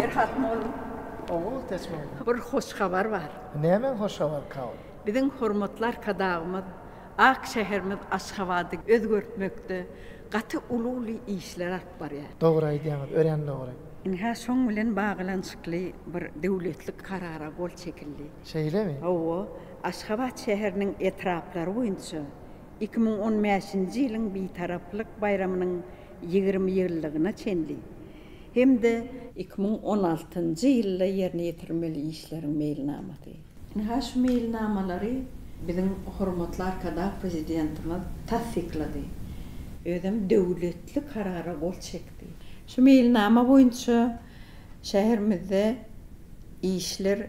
Perhat mollum. Ogul Täç mollum. Bir hoş habar bar. Näme hoş habarka ol? Biziň hormatly Arkadagymyz ak şäherimiz Aşgabady özgertmekde gaty uly-uly işler alyp barýar. Dogry aýdýaňyz, örän dogry. Ynha şoň bilen baglanyşykly bir döwletli karara gol çekildi. Şeýlemi? Hawa, Aşgabat şäheriniň etraplary boýunça 2015-nji ýylyň Bitaraplyk baýramynyň 20 ýyllygyna çenli hem-de 2016-njy ýylda ýerine ýetirilmeli işleriň meýilnamasy. Ynha şu meýilnamalary biziň hormatly Arkadag Prezidentimiz tassyklady. Özem döwletli karara gol çekdi. Şu meýilnama boýunça şäherimizde işler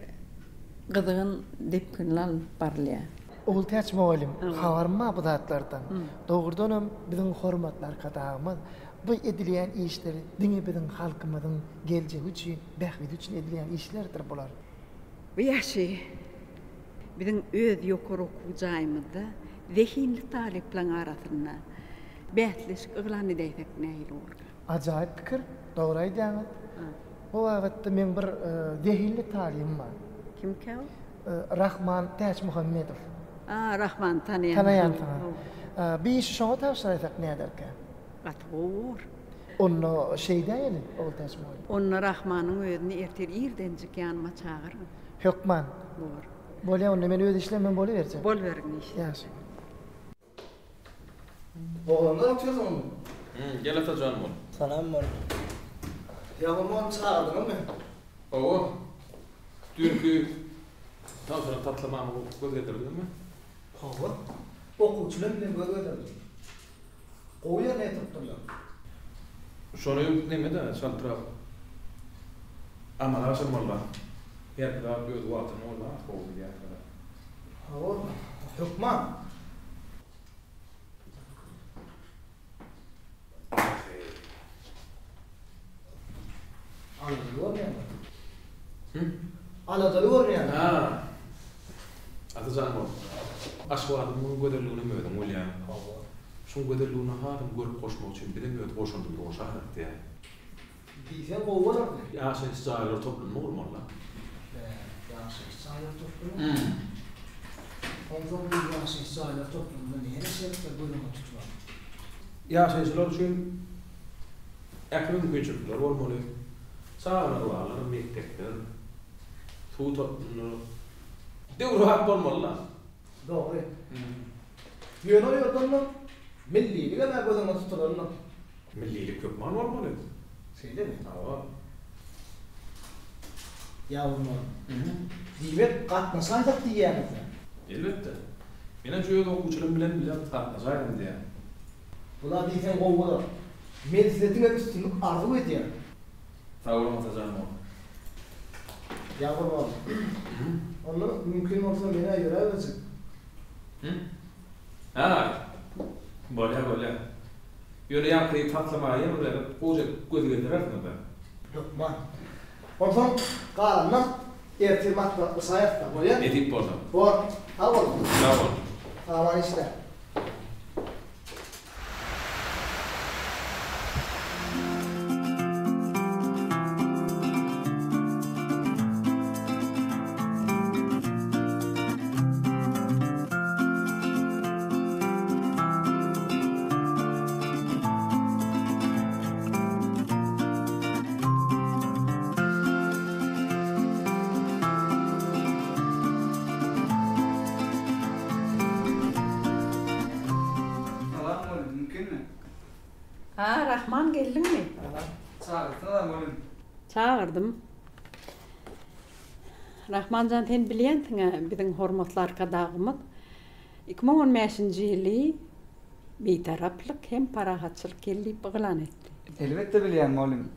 gyzgyn depginli alnyp barylýar. Ogultäç mugallym, habarym bar bu zatlardan. Dogrudanam biziň hormatly Arkadagymyz bu edilýän işler diňe biziň halkymyzyň geljegi üçin, bähbidi üçin edilýän işlerdir bular. Bu ýaşy biziň öz ýokary okuw jaýymyzda zehinli talyplaryň arasynda bäsleşik yglan edäýsek nähili bolarka? Ajaýyp pikir, dogry aýdýaňyz. Bu babatda meň bir zehinli talybym bar. Kimkä ol? Rahman Täçmuhammedow. A, Rahmany tanaýan. Tanaýansyňyz. Bir işi şoňa tabşyraýsak näderkä? Gaty gowy bor. Onda şeýdäýeli, Ogultäç mugallym. Onda Rahmanyň özüni ertir irdenjik ýanyma çagyryň. Hökman. Bor. Bolýa onda men öz işlerimem boluberjek. Bolubergin işleň. Ýagşy. Oglanlar otyrsyňyzmy? Hum, gel Atajan bol. Salam bol. Ýa bolmagam çagyrdyňyzmy? Hawa. Düýnki tabşyran taslamamy göz gezdirdiňizmi? Hawa. Okuwçylar bilen göz gezdirdim. Gowy ýerine ýetiripdirler. Şony neme-de çaltrak amala aşyrmaly-da. Herki zat öz wagtynda bolmaly, gowy bilýänsiňiz-ä. Hawa, hökman. Aladaly görünýäňmi? Hü? Aladaly görünýäňmi? Ha. Atajan bol. Aşgabadyň munuň gözelliginem özüň bilýäň. Hawa. Şuň gözelligine hasam görk goşmak üçin bizem öz goşandymyzy goşaýsak diýýän. Diýseň gowy bolardy. Ýaşaýyş jaýlar toplumy gurmaly-da. Bä, ýaşaýyş jaýlar toplumy? Onsoň bu ýaşaýyş jaýlar toplumynda näme şertler göz öňünde tutulan? Ýaşaýjylar üçin ähli mümkinçilikler bolmaly. Çagalar baglary, mekdepler, suw toplumlary döwrebap bolmaly-da. Dogry. Ýöne o ýerde onda milliligem-ä göz öňünde tutulandyr. Millilik hökman bolmaly. Şeýlemi? Hawa. Ýagurman. Diýmek, gatnaşaýsak diýýäňiz-dä? Elbetde. Menem şu öz okuwçylarym bilen bile gatnaşaýsam diýýän. Bula diýseň gowy bolar. Men size diňe üstünlik arzuw edýän. Sag boluň Atajan mugallym. Ýagurman. Onda mümkin bolsa men-ä ýöräberjek. Hä? Bolýa, bolýa. Ýöne ýaňky taslama ýene bir gezek gowja göz gezdirersiňiz-dä. Hökman. Onsoň galanynam ertir maslahatlaşaýarys-da, bolýa? Nesip bolsa. Bor. Sag boluň. Sag bol. Sag-aman işle. Salam mugallym, mümkinmi? Ha, Rahman geldiňmi? Çagyrsyňyzam mugallym. Çagyrdym. Rahman jan sen bilýänsiň-ä biziň hormatly Arkadagymyz 2015-nji ýyly Bitaraplyk hem parahatçylyk ýyly diýip yglan etdi. Elbetde bilýän mugallym.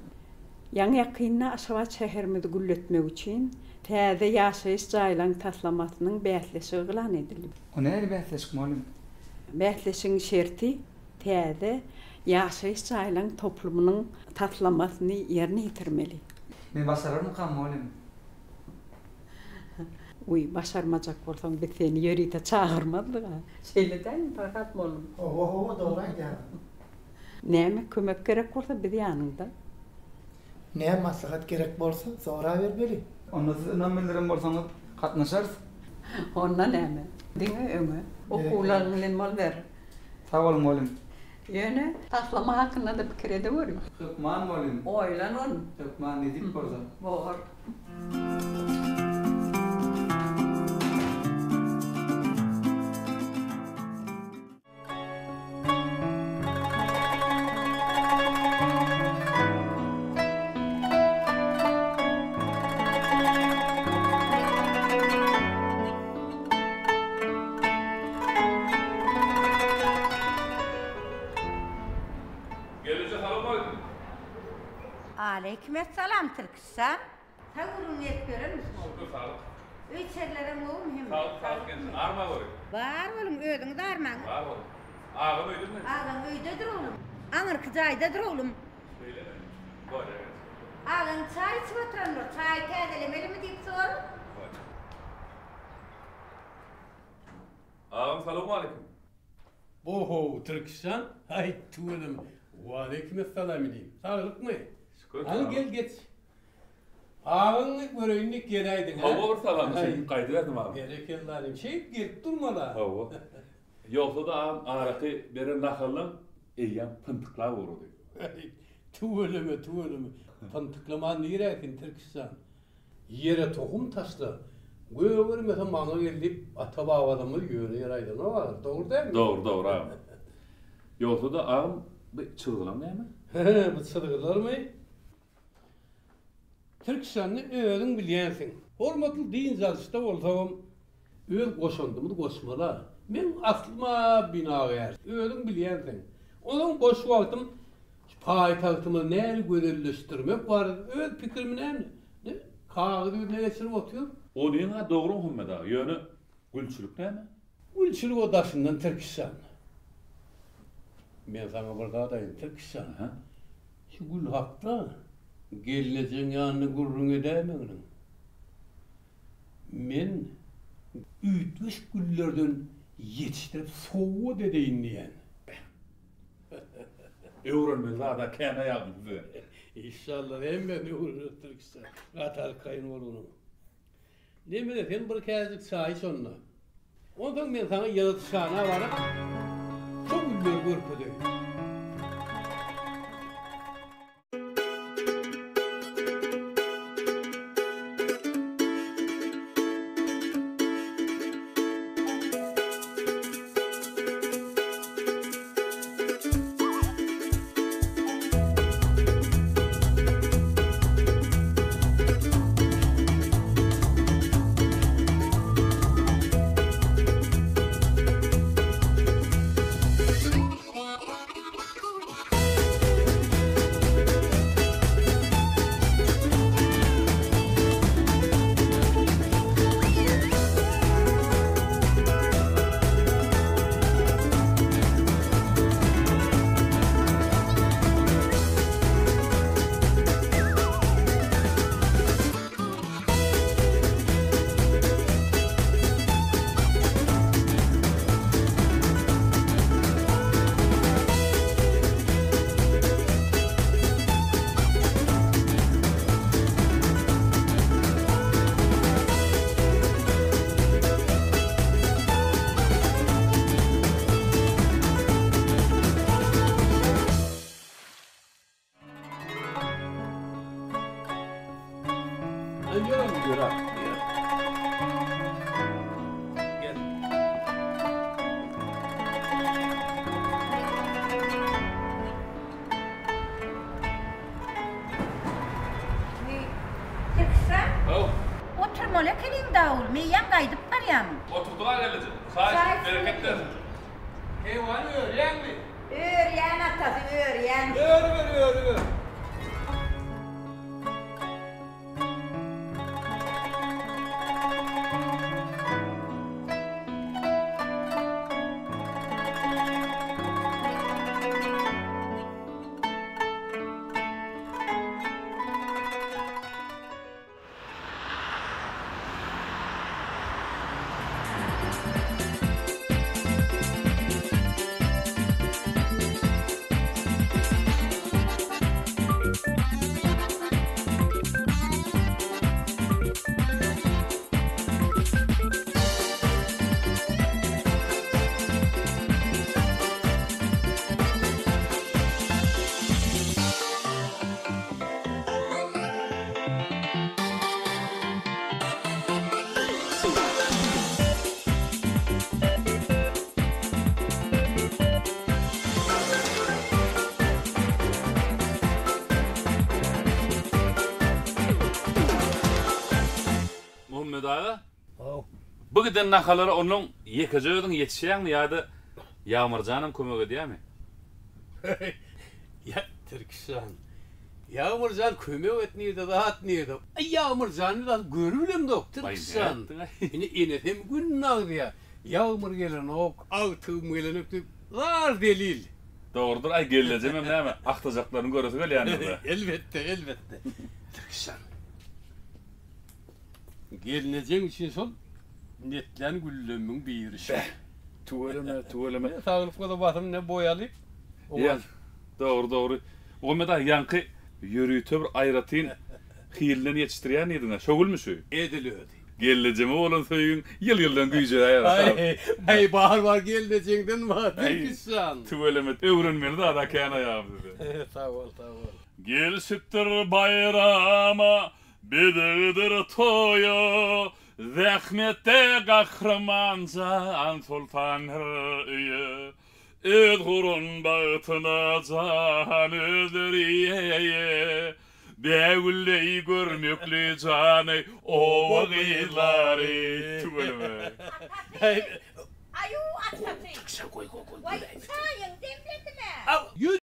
Ýaňy-ýakynda Aşgabat şäherimizi gülletmek üçin täze ýaşaýyş jaýlaryň taslamasynyň bäsleşigi yglan edildi. O nähili bäsleşik mugallym? Bäsleşigiň şerti täze ýaşaýyş jaýlaryň toplumynyň taslamasyny ýerine ýetirmeli. Men başararmykam mugallym? Wiý, başarmajak bolsaň biz seni ýörite çagyrmazdyg-a. Şeýle dälmi, Farhat mollum? Hawa, hawa, dogry aýdýaň. Näme kömek gerek bolsa biz ýanyňda. Näme maslahat gerek bolsa, sorabermeli. Onda siz ynam bildiren bolsaňyz, gatnaşarys. Onda näme? Diňe öňe. Okuwlaryň bilen boluber. Sag boluň, mugallym. Ýöne taslama hakynda-da pikir edeweriň. Hökman, mugallym. Oýlan ony. Hökman, nesip bolsa. Bor. Gelneje salowmaleýkim. Aleýkimessalam Tirkişjan. Sag boluň gezip ýörenmiş gowy. Şükür saglyk. Öý içerilerem gowumy hemme? Saglyk saglyk gelneje. Arma göri. Bar boluň özüňiz armaň. Bar boluň. Agam öýdemi? Agaň öýdedir oglum. Aňyrky jaýdadyr oglum. Şeýlemi? Bolýa gelneje. Agaň çaý içip oturandyr. Çaý täzelemelimi diýip sor. Bolýa. Agam salowmaleýkim. Bo-how, Tirkişjan, aý, tüweleme. Waleýkimessalam inim. Saglykmy? Şükür, Hany sag. gel geç. Agaňy göreýin diýip geläýdiň, hä? Hawa, bir salam şeýdip gaýdyberdim agam. Berekella inim, şeýdip gelip durmaly-a. Hawa. Ýogsa-da agam araky beren nahalyň eýýäm pyntyklap ugrady. Aý, tüweleme, tüweleme. Pyntyklaman niräsin, Tirkişjan? Ýere tohum taşla, gögermese maňa gel diýip ata-babalarymyz ýöne ýere aýdanok ahyry, dogry dälmi? Dogry, dogry agam. Ýogsa-da agam bu çyzgylaň näme? He, bu çyzgylarmy? Türkistanda özüň bilýänsiň. Hormatly dynç alyşda bolsagam öz goşandymyzy goşmaly-a. Meň aslym-a binagär, özüň bilýänsiň. Onsoň boş wagtym şu paýtagtymyzy nähili gözelleşdirmek barada öz pikirimi näme, kagyz ýüzüne geçirip otyryn. Onyň-a dogry Muhammet aga, ýöne gülçülik näme? Gülçülik o daşyndan tirkişjan. Men saňa bir zat aýdyn, tirkişjan. Şu gül hakda gelnejeň ýanynda gürrüň edäýmeginiň. Men üýtgeşik güllerden ýetişdirip sowgat edeýin diýýän. Öwrenmeli zada kän-ä ýagny size. Işşallah hemmesini öwreneris tirkişjan. Gaty arkaýyn bol onuň. Nemede sen bir käsejik çaý iç onda. Onsoň men saňa ýyladyşhana baryp, şo gülleri görkezeýin. Oturmaly ekeniň Dawul, meýýäm gaýdyp barýamyň? Oturdyk-a gelneje. Çaý içdik, bereket bersin. Keýwany örýäňmi? Örýän atasy, örýän. Örüber, örüber. aga. Haw. Bu giden nahalara onnoň ýekeje özüň ýetişýäňmi ýa-da Ýagmyrjanam kömek edýämi? Ýa, Tirkişjan. Ýagmyrjan kömek et nirde, zat nirde. Aý, Ýagmyrjany zat görübilemzok, Tirkişjan. Ine, enesem günde agzaýar. Ýagmyr gelenok, agtygym gelenok diýip, zar-zelil. Dogrudyr, aý, gelnejemem näme, agtajaklaryny göresi gelýändir-dä. Elbetde, elbetde. Tirkişjan. Gelnejeň üçin şol netlän güllemmiň biri şu. Beh, tüweleme, tüweleme. Ne saglyk bolsa basym ne boý alyp. Ýa, dogry, dogry. Muhammet aga, ýaňky ýörite bir aýratyn hilinden ýetişdirýän diýdiň-ä, şo gülmi şu? Edil özi. Gelnejeme bolan söýgiň ýyl-ýyldan güýjeýär. Aý, aý, bar, bar, gelnejeňden bar, Tirkiş jan. Tüweleme, öwrenmeli zad-a kän aýagym size. Sag bol, sag bol. Gelşipdir baýrama, Bezegdir toýa, Zähmetde gahryman jan soltandyr öýe. Öz guran bagtyna jan özleri eýe. Bägülleý görmekli jany oba gyzlary. Tüweleme. Aýu atasy. Waý çaýyň demledim-ä.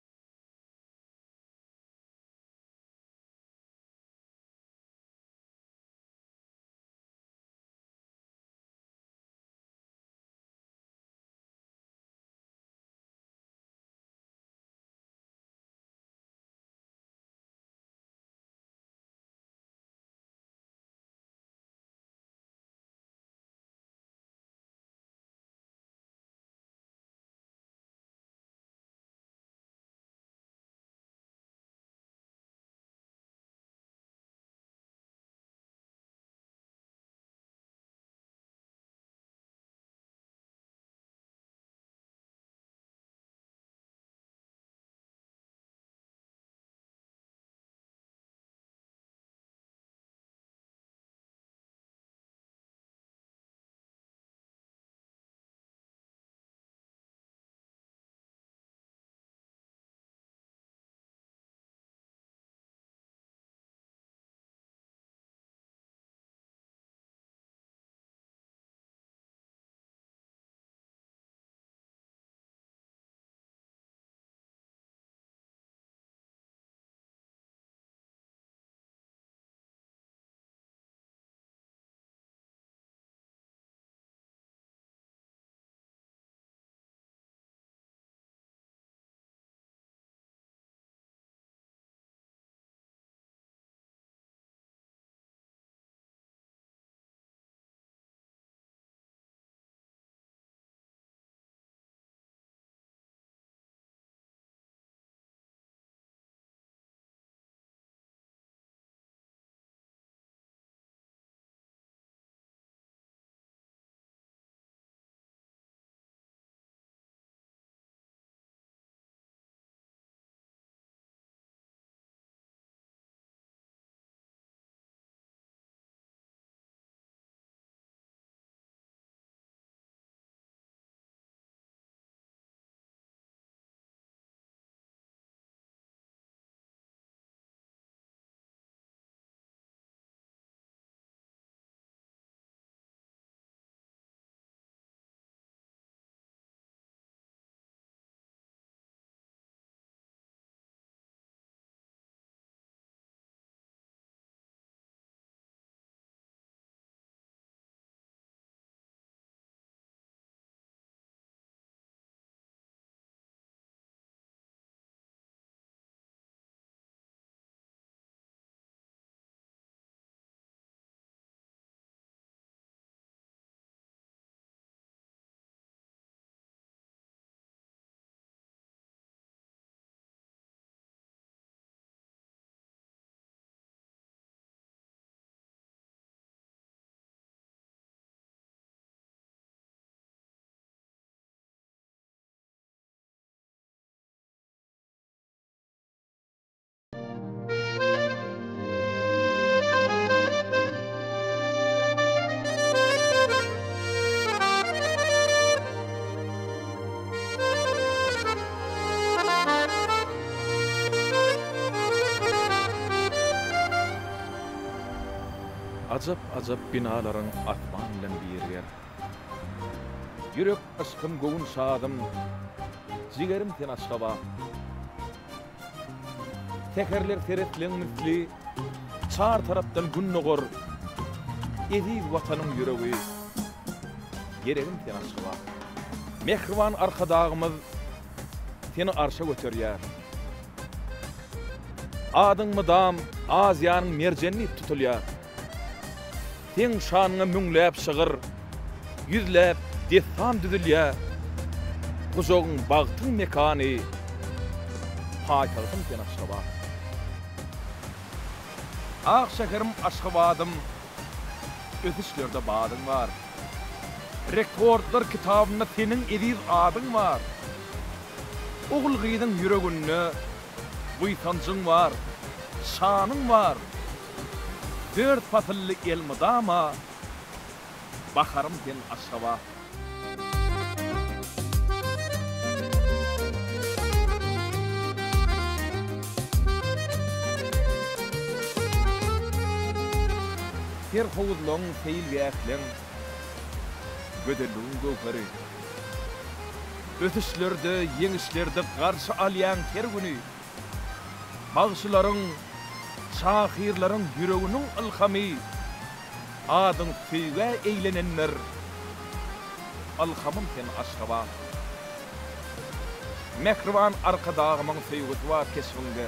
Ajap-ajap binalaryň asman bilen biriger. Ýürek yşkym göwün şadym, jigerim sen Aşgabat. Säherler seretleň misli, çar tarapdan gündogar, Eziz Watanyň ýüregi, geregim sen Aşgabat. Mähriban Arkadagymyz seni arşa göterýär. Adyň mydam Aziýanyň merjeni diýip tutulýar. Seň şanyňa müňläp şygyr, ýüzläp dessan düzülýär. Gujagyň bagtyň mekany, paýtagtym sen Aşgabat. Ak şäherim Aşgabadym, ösüşlerde badyň bar. Rekordlar kitabynda seniň eziz adyň bar. Ogul-gyzyň ýüreginde buýsanjyň bar, şanyň bar. Dört pasylly elmydama baharym sen Aşgabat. Her howuzlaň, seýilgähleň gözelligiň göwheri. Ösüşlerde, ýeňişlerde garşy alýaň her güni. Bagşylaryň, şahyrlaryň ýüreginiň ylhamy, Adyň söýgä eýlenendir, ylhamym sen Aşgabat. Mähriban Arkadagymyň söýgüsi bar keşbiňde.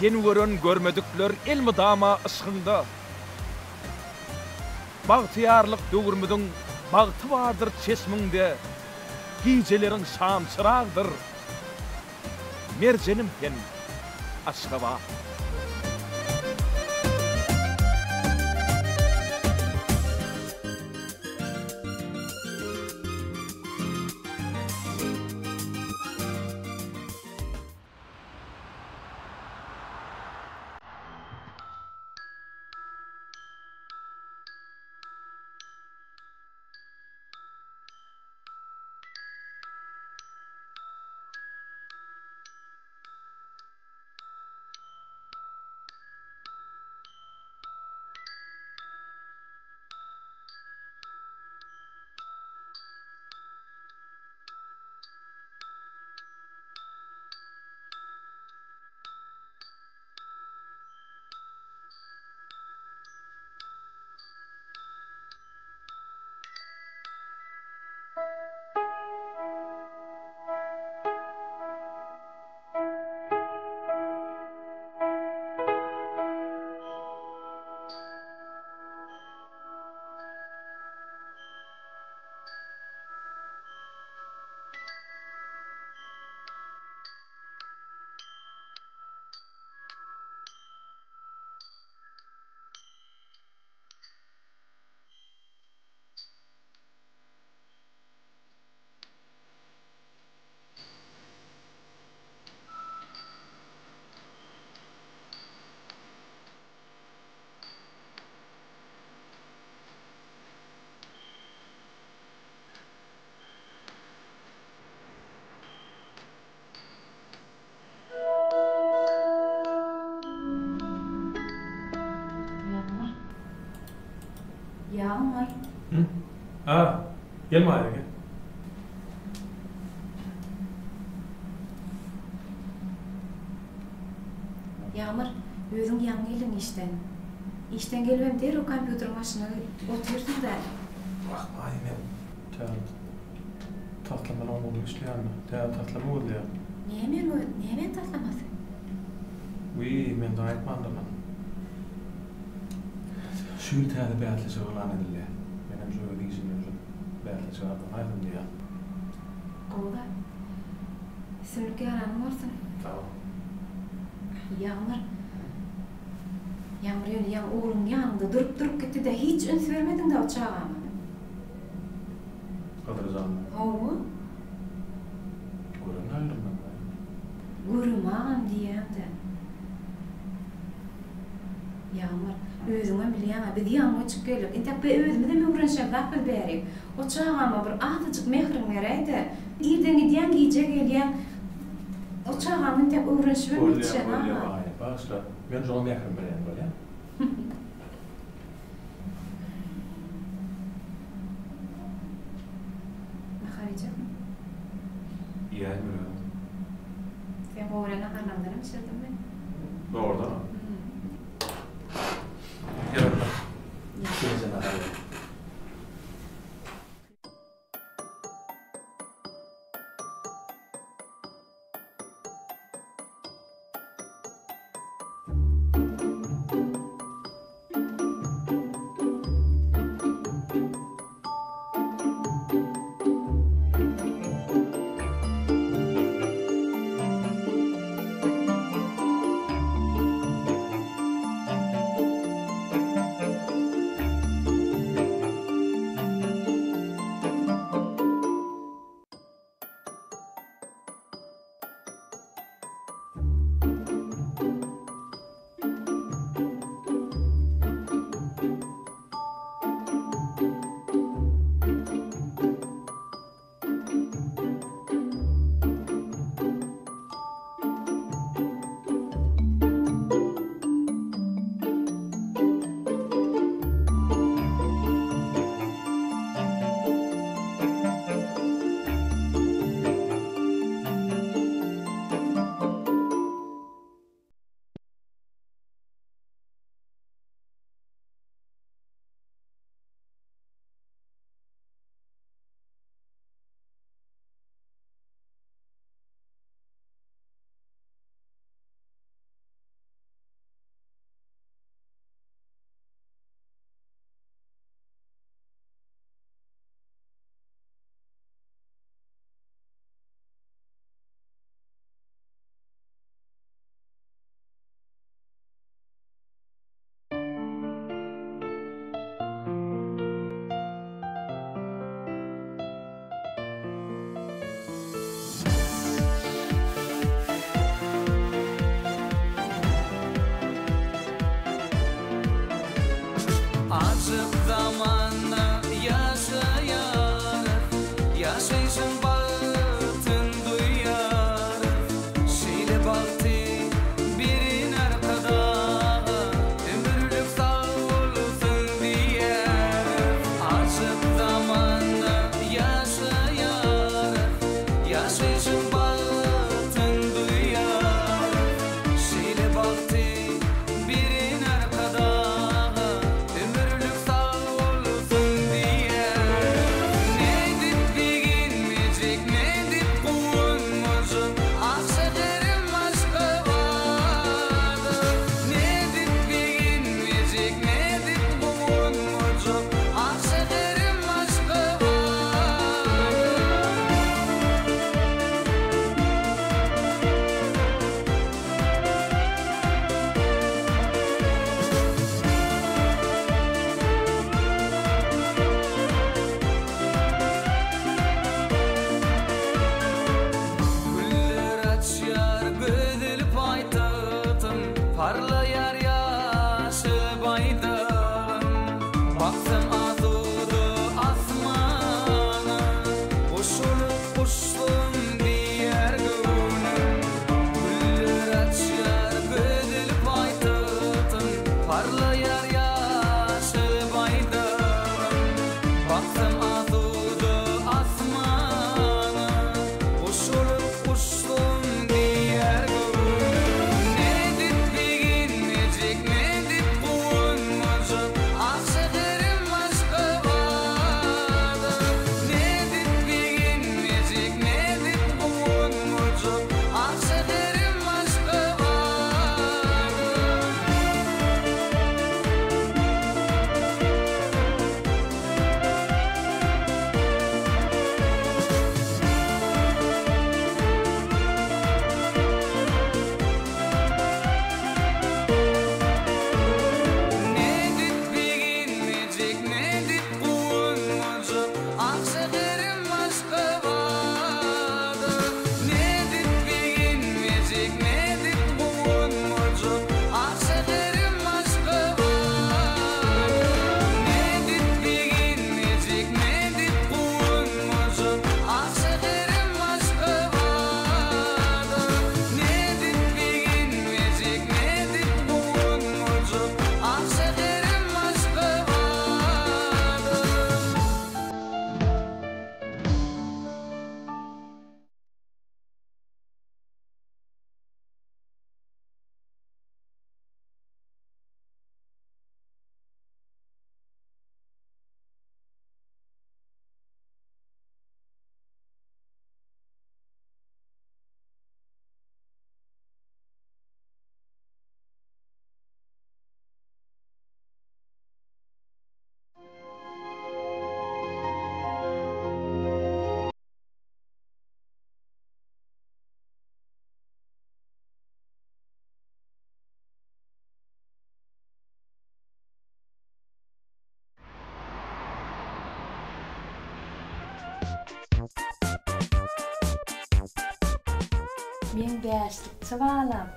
Seni gören görmedikler elmydama yşgyňda. Bagtyýarlyk döwrümiziň bagty bardyr çeşmiňde, Gijeleriň şamçyragdyr merjenim sen Aşgabat. Ýagmyr. Ýagmyr. Hı? A, gel Maýa, gel. Ýagmyr, özüň ýaňy geldiň işden. Işden gelibem derrew kompýuteriň başyna otyrsyň-da. Wah, Maýa, men täze taslamalaryň ugrunda işleýän-de. Täze taslama gözleýän. Nämäň, nämäň taslamasy? Wiý, men saňa aýtmandyryn. Şu ýyl täze bäsleşik yglan edildi. Menem şu öz işimden şu bäsleşige gatnaşaýsam diýýän. Gowy zat. Üstünlik ýaranyň bolsun. Sag bol. Ýagmyr. Ýagmyr ýöne ýaňy ogluň ýanyňda durup-durup gitdi-de, hiç üns bermediň-dä o çagama. Gadyr janmy? Hawa. Gören däldirin men. Göremagam diýýäň-dä. Ýagmyr, özüňem bilýäň-ä, biz ýaňy göçüp geldik. Entek bi özümizem öwrenişemzok biz bärik. O çagama bir azajyk mähriňi beräý-dä. Irden gidýäň, gije gelýäň. O çagaň entek öwrenişibem Bolýa, ýetişenok-a. bolýa, Maýa, bagyşla. Men şoňa mährimi beräýen, bolýamy? Naharlaňdanam bişirdim men. Dogrudanam. Gel otur. Şirinje nahar iýelim. Ajyp zamanda ýaşaýarys, Ýaşaýşyň bagtyn duýýarys. Şeýle bagty beren Arkadaga ömürlik sag bolsun diýýäris. Ajyp zamanda ýaşaýarys, Ýaşaýşyň bagtyn duýýarys. Şeýle bagty beren Arkadaga ömürlik sag bolsun diýýäris. Nädip begenmejek, nädip guwanmajak, ak şäherim Aşgabada. Nädip begenmejek, nädip guwanmajak, ak şäherim Aşgabada. Güller açýar gözel paýtagtym, Parlaýar ýaşyl baýdagym. Baksam asuda asmana, Goşulyp guşsam diýýär göwnüm. Güller açýar gözel paýtagtym, Parlaýar ýaşyl baýdagym. Baksam asuda asmana, Goşulyp guşsam diýýär göwnüm. Nädip begenmejek, Meň bäşlikçi balam.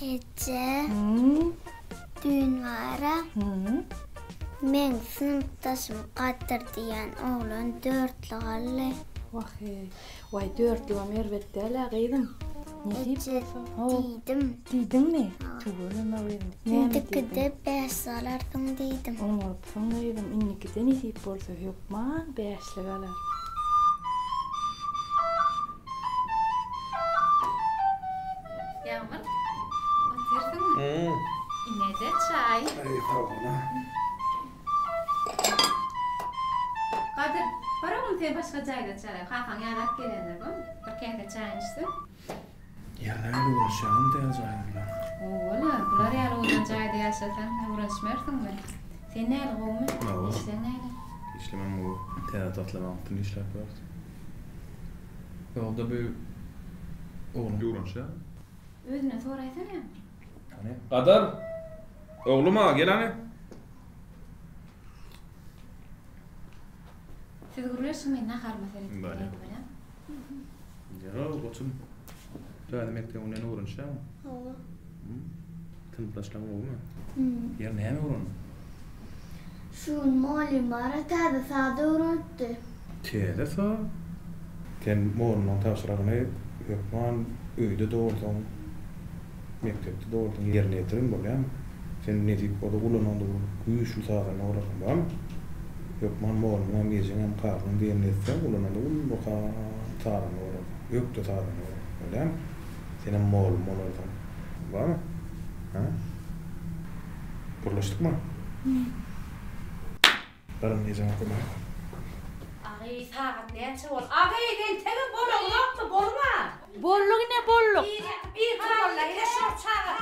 Eje, düýn bara meň synpdaşym Gadyr diýen oglan dörtlük aldy. Wah-eý. Waý, dörtlügem erbet däl-ä, gyzym. Nesip Eje, bolsa. Ho. diýdim. Diýdiňmi? Tüweleme, gyzym. Näme diýdiň? Indikide bäş alarsyň diýdim. Oňarypsyň, gyzym. Indikide nesip bolsa, hökman bäşlik alar. Ýagmyr, otyrsyňmy? Ine-de çaý. Aý, sag bol-a. Gadyr, bar oglum sen başga jaýda çaý. Kakaň ýadap gelendir, bom. Bir käse çaýyny içsin. Ýerden öwrenişýäňmi täze jaýyň bilen? Hawa-la, bular ýaly owadan jaýda ýaşasaň, öwrenişmersiňmi? Sen näli, gowumy? Hawa. Işleň näli? Işlemem gowy. Täze taslamaň üstünde işläp ýörüs. Ýolda bu oglan. Öwrenişýärmi? Özünden soraýsana Ýagmyr. Hany? Gadar! Oglum-a, gel hany. Siz gürleşiň, men naharyma seredip geleýin, bolýamy? Ýa, goçum. Täze mekdebiňden öwrenişýäňmi? Hawa. Synpdaşlaryň gowumy? Ýeri näme öwrendiň? Şu gün mugallym bara täze saz öwrenipdi. Täze saz? Sen mugallymyň tabşyrygyny hökman öýde-de bolsaň, mekdepde-de bolsaň ýerine ýetirin bolýamy? Sen nesip bolsa ulanyňda güýçli sazanda bolarsyň, barmy? Hökman mugallymyňam, ejeňem, kakaň diýenini etseň, ulanyňda ullakan sazanda bolarsyň, ökde sazanda bolarsyň, bolýamy? Senem mugallym bolarsyň, barmy? Hä? Gürleşdikmi? Baryň ejeňe kömek ediň. Agy sagat näçe boldy? Agy entegem bolaňzokmy boluň-a. Bolduk ine bolduk. Ir ýatyp ir turmaly-la ine şol çaga.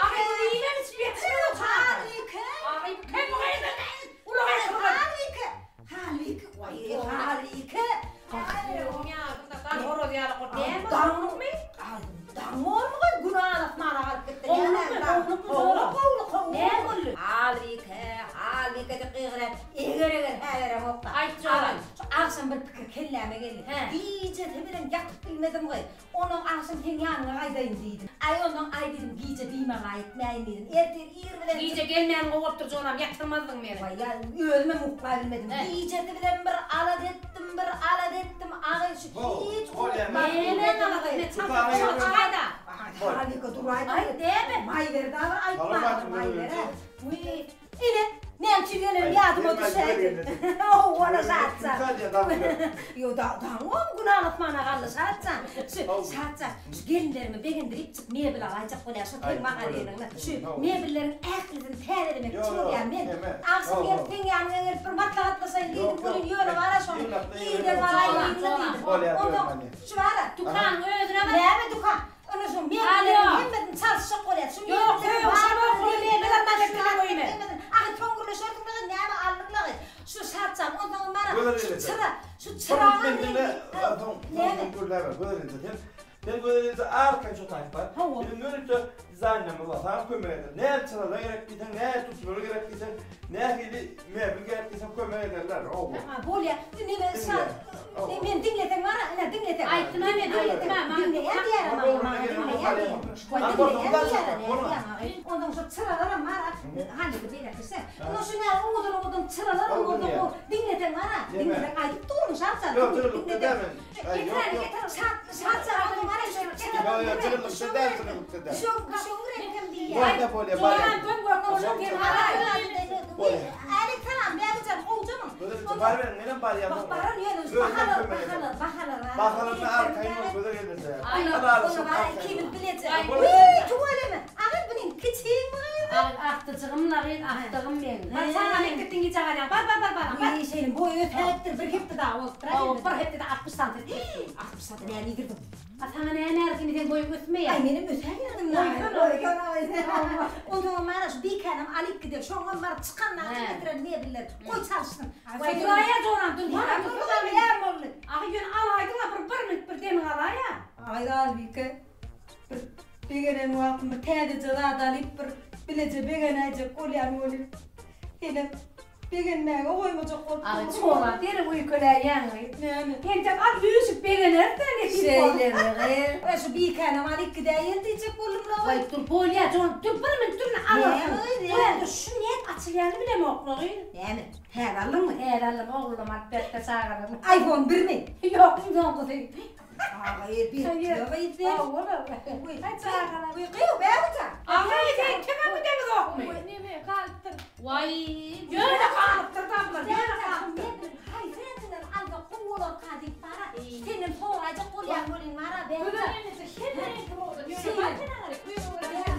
Agy bu iýmem içip ýetişmez o çaga. Halbike. Agy bu kim bu gyzy? Uly gyz bu gyz. Halbike. Halbike. Waý Halbike. Ýüregiň ýadynda daň horaz ýaly bol. Näme bolduňmy? Daň bolmy gün alasmana galyp gitdi. Gowlukmy, gowlukmy jora? Gowluk, gowluk. Näme boldy? Halbike, Halbike diýip gygyran eger-eger hä beremok-da. Aýt jora. Şu agşam bir pikir kelläme geldi. Gijesi bilen ýatyp bilmedim gyz. Onnoň agşam seň ýanyňa gaýdaýyn diýdim. Aý onnoň aý diýdim gije bimaňa etmäýin diýdim. Ertir ir bilen. Gije gelmän gowy bolupdyr joram ýatyrmazdyň meni. Waý ýa özümem uklabilmedim. Gijesi bilen bir alada etdim bir alada etdim agy şu hiç unutman. Näme alada etme çalt çalt çykaýda. Halika duraýda. Aý näme? Maý berdi agy aýtma maý ber-ä. Wiý Ine, näme üçin gelenim ýadyma düşäýdi. Howwa-la, Şatjan. Ýo, daňam gün alasmana galdy, Şatjan. Şu, Şatjan, şu gelinlerimi begendiripjik mebel alaýjak bolýan şo seň magazynyňda. Şu mebelleriň ählisini täzelemekçi bolýan men. Agşam gelip seň ýanyňa gelip bir maslahatlaşaýyn diýdim welin, ýöne bar-a şony irden baraýyn diýdim-de diýdim. Onsoň, şu bar-a. Dükanyň özüne bar. Näme dükan? Ine şu mebelleriň hemmesini çalyşjak bolýar. Şu mebelleriň baryny mebel almaga goýber. Agy soň gürleşersiň dagy näme aldyň dagy. Şu Şatjan onsoňam bara şu çyra, şu çyraga Gözel Soň gürläber Gözel inje sen. Sen Gözel inje arkaýyn şo taýyp bar. Biziň ýörite dizaýnerimiz bar. Saňa kömek eder. Nähili çyralar gerek diýseň, nähili tutular gerek diýseň, nähili mebel gerek diýseň kömek ederler. Hawa. Bolýar. Neme Şat Men diňleseň bara, ine diňleseň. Aýtdym-a men, aýtdym-a, maňa Diňleýän diýýär-ä maňa, maňa diňleýän diýýär. Goý, diňleýän diýýär-ä, näme diýýär. Onsoň şo çyralaram bar-a, hany beýläk düşse. Onsoň şu näme owadan-owadan çyralaram bolsa gowy. Diňleseň bara, diňleseň aýdyp durun, Şatjan, diňleseň. Ýok, ýok. Şat, Şatjan, onsoň bara şu çyralaram. Ýok, ýok, çyralykda däl, çyralykda däl. Düşüň, düşüň reňkem diýýär. Bolýa, bolýa, barýan. Bolýa. Älik salam, Bäbejan, gowjamyň? Gözel baryberiň menem barýan Bak baran ýöne şu bahalar bahalar bahalar Bahalaryny arkaýyn bol gözel gelneje. Ony bara ikimiz bileje. Wiý tüweleme. Agyz bunyň kiçiňmi gyz? Agyz agtyjygym la gyz agtygym meň. Bar çaga mekdepden gijä galýaň. Bar bar bar balam bar. Wiý şeýle boýy ösäýipdir bir hepde dagy bolupdyr. Hawa bir hepdede 60 santim. 60 santim näme iýdirdiň? A saňa näme ärdi indi seň boýuň ösmeýär. Aý menem ösäýerdim Goýsana. Onsoňam mana şu bikänem alyp gider. Şoňam baryp çykandan getiren mebeller. Goý çalyşsyn. Goý duraýa joram dur. Näme boldy? Näme boldy? Agy ýöne alaýdyň-a bir bir minut bir demiňi alaýa. Aý Halbike bir begenen wagtym bir täzeje zat alyp bir bileje begenäýjek bolýan welin senem. Begenmäge goýmajak bolup Agy durun. çorap derrew öýkeläýýäň gyz. Näme? Entek al üýşüp begeneris-dä nesip bolsa. Şeýlemi gyz? Ä şu bikänem alyp gidäýeli diýjek boldum-la. Waý dur bolýa jon dur bir minut dur alarsyň. Näme gyz, Dur näme? dur şu nädip açylýanyny bilemokla gyz. Näme? Täze aldyňmy? Täze aldym oglulam alyp beripdir çagalarym. Iphone birmi? Ýok iň soňkusy. Agy bir gyz sen. Hawa. Aý çagalar. Gyz bäri Agy sen kime gideňizokmy? Neme galypdyr. Waý ýöne galypdyr da bular ýöne galypdyr. Haýsy reňkinden alsak gowy bolarka diýip bara. Senden soraýjak bolýan welin bara bäri. Gözel enesi hemme reňki bolsun. Ýöne bar sen aňry köýnege görä.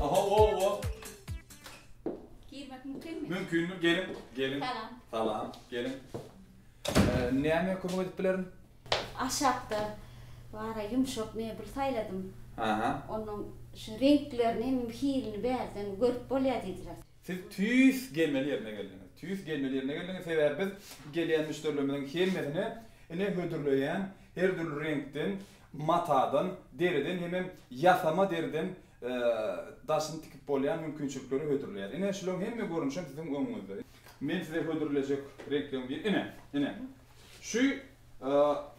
Aha, owa. Girmek mümkinmi? Mümkindir, geliň, geliň. Salam. Salam, geliň. Näme kömek edip bilerin? Aşakda bara ýumşak mebel saýladym. Aha. Onuň şu reňklerini hem hilini bärden görüp bolýar diýdiler. Siz tüýs gelmeli ýerine geldiňiz. Tüýs gelmeli ýerine geldiňiz, sebäbi biz gelýän müşderilerimiziň hemmesine ine hödürleýän her dürli reňkden, matadan, deriden hemem ýasama deriden daşyny tikip bolýan mümkinçilikleri hödürleýär. Ine şularyň hemme görnüşem siziň öňüňizde. Men size hödürlejek reňkleriň biri ine, ine. Şu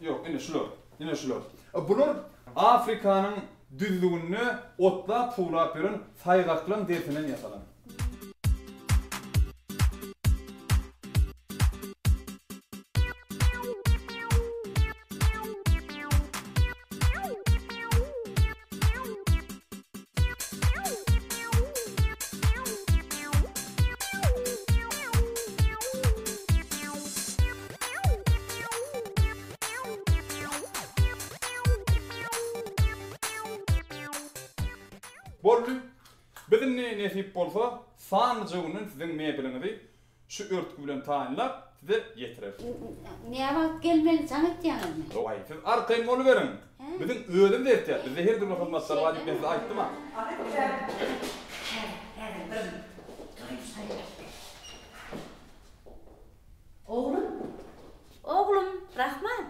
ýok, ine şular, ine şular. Bular Afrikanyň düzlüginde otlap-suwlap ýören saýgaklaň derisinden ýasalan. Boldy. Biz indi nesip bolsa sanlyja günden siziň mebeliňizi şu örtgi bilen taýynlap size ýetireris. Näwagt gelmeli jaň etýäňizmi? Waý siz arkaýyn boluberiň. Biziň özümiz eltýäs. Bizde her dürli hyzmatlar bar diýip men size aýtdym-a. Häzir bir duraýyn şaýlap. Oglum. Oglum, Rahman.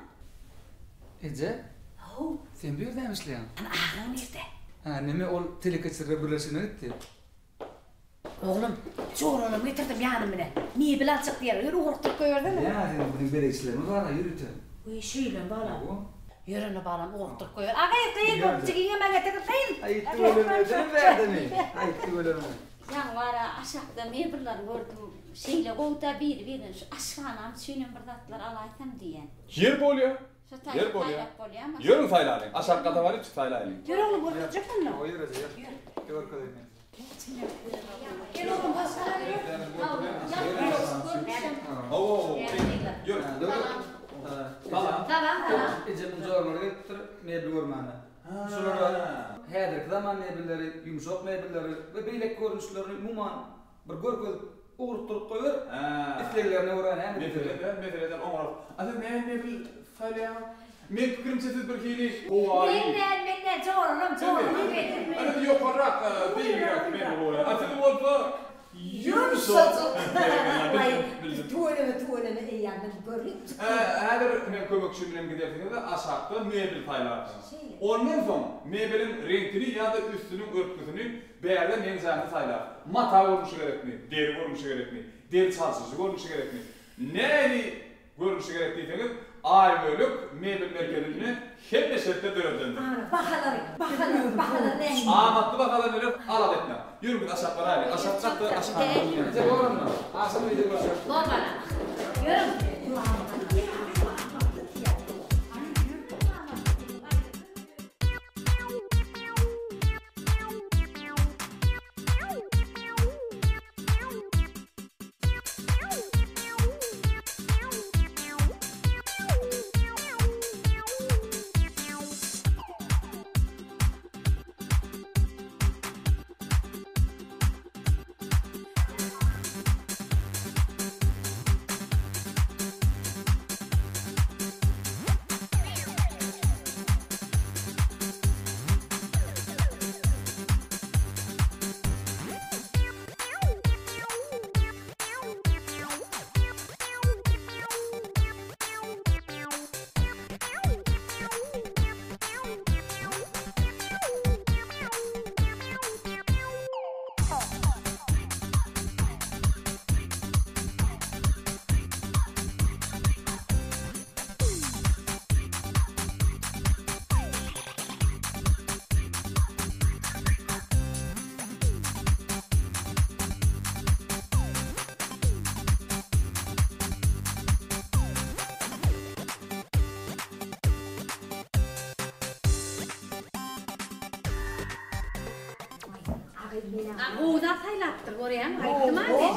Eje. How. Sen bu ýerde näme işleýäň? Hany agaň nirde? Hä, neme ol telekeçiler birleşigine gitdi. Oglum, joralamy getirdim ýanym bilen. Mebel aljak diýýärler. Ýör ugrukdyryp goýbersene. Ýa, seniň biziň bezegçilerimiz bar-a ýörite. Wiý, şeýlemi balam? Hawa. Ýör onda balam, ugrukdyryp goýber. A gyz, gyz, bol, jigiňem-ä getirdim, gyz. Aýtdy welin ejem bärdemi? Aýtdy welin. Ýaňy bar-a aşakda mebelleri gördüm. Şeýle gowy-da biri-birinden şu aşhanam üçinem bir zatlar alaýsam diýýän. Ýer bolýa. Şu Ýer taýda bolýa. saýlap bolýamy? Ýörüň saýlalyň. Aşak gata baryp çyk saýlaýlyň. Ýör oglum görkezjek onda. Hawa ýör eje ýör. Gel görkezeýin men size. Gel oglum başga ýör. Hawa hawa. Ýör. Salam. Salam salam. Ejemiň joralary gelipdir mebel görmäne. Şulara häzirki zaman mebelleri, ýumşak mebelleri we beýleki görnüşlerini umuman bir görkezip ugrukdyryp goýber. Isleglerine görä näme diýseler. Meseleden, meseleden oňrak. A siz näme mebel saýlaýaňyz? Meň pikirimçe siz bir hili howaýy. Men däl, men däl, joralam, joralam getirdi. A siz ýokarrak, beýigräk mebel goýaň. A siz bolsa ýumşajyk. Waý, tüweleme, tüweleme eýýämden görnüp çykdy. Häzir meň kömekçim bilen gidersiňiz-de aşakda mebel saýlarsyňyz. Ondan soň mebeliň reňkini ýa-da üstüniň örtgüsini Bärde meňzäni saýlap, mata görnüşi gerekmi, deri görnüşi gerekmi, deri çalşyjy görnüşi gerekmi, nähili görnüşi gerek diýseňiz, Aýbölek mebel merkezinde hemme şertler döredilendir. Ana, bahalary, bahalary, bahalary nähili? Amatly bahalar bilen alada etmäň. Ýörüň biz aşak baraýlyk. Aşak çakda aşhana. Eje bor onda. Agşam öýde görşeris. Bor balam. Ýörüň. Gowy zat saýlapdyr görýäňmi aýtdym-a men.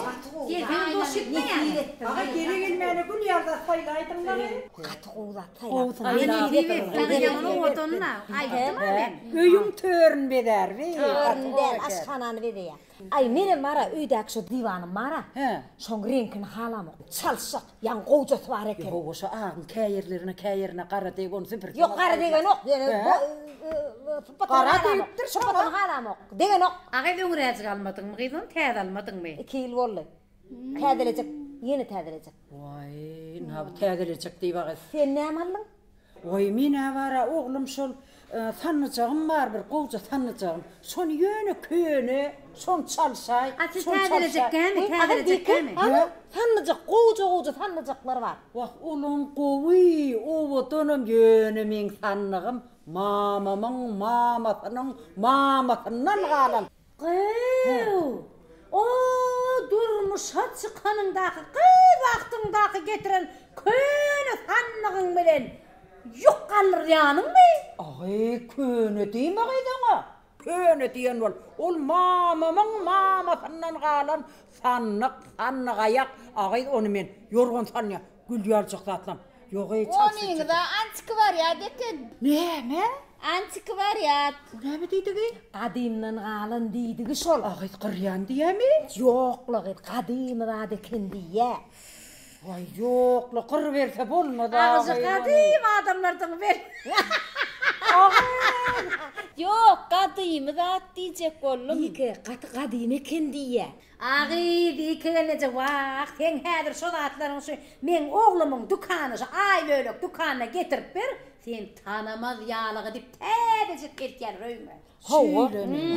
Gelseňem boş gitmeýäň. Aga gele gelmäne gül ýaly zat saýlaýdyň-la. Gaty gowy zat saýlapdyr. Aýtdym-a men. Öýüň törüni bezär bi. Törüni däl, aşhanany bezeýär. Aý menem bar-a öýdäki şo diwanym bar-a. Şoň reňkini halamok. Çalyşjak. Ýaňy gowjasy bar eken. Ýoga şo agyň kä ýerlerine kä ýerine gara degip ony süpürseň. Ýok gara degenok. Ýöne gara degipdir şoňa. Halamok. Degenok. A gyz öňräjik almadyňmy gyz ony täze almadyňmy? 2 ýyl boldy. Täzelejek ýene täzelejek. Waý ynha bu täzelejek diýip a gyz. Sen näme aldyň? Waý men-ä bar-a oglum şol sandyjagym bar bir gowja sandyjagym. Şony ýöne köne şony çalşaý. A siz täzelejekkämi täzelejekkämi? Ana sandyjak gowja gowja sandyjaklar bar. Wah olam gowy owadanam ýöne meň sandygym mamamyň mamasynyň mamasyndan galan. Gyw! O durmuşa çykanyňdaky, gyz wagtyňdaky getiren köne sandygyň bilen ýük galdyrýanyňmy? Aý, köne diýme gyz oňa. Köne diýen bol. Ol mamamyň mamasyndan galan sandyk, sandygaýak. A gyz, ony men ýorgan salynýan gül ýaljak zatlam. Ýog-eý, çalşyjy. Onyňyz-a antikwariat eken. Näme? Antikwariat. O näme diýdigi? Gadymdan galan diýdigi şol. A gyz gyrýan diýýämi? Ýok-la gyz, gadymy zat eken diýýä. Waý, ýok-la, gyryberse bolmaz-a gyz Agyjy ony. gadym adamlardygyňy bel. A gyz! Ýok, gadymy zat diýjek boldum. Bike, gaty gadymy eken diýýä. A gyz, Bike gelneje, wah, seň häzir şo zatlaryňy şu meň oglumyň dükany, şu Aýbölek dükanyna getirip ber, sen tanamaz ýalygy diýip täzejik eltýärler öýüňe. Hawa,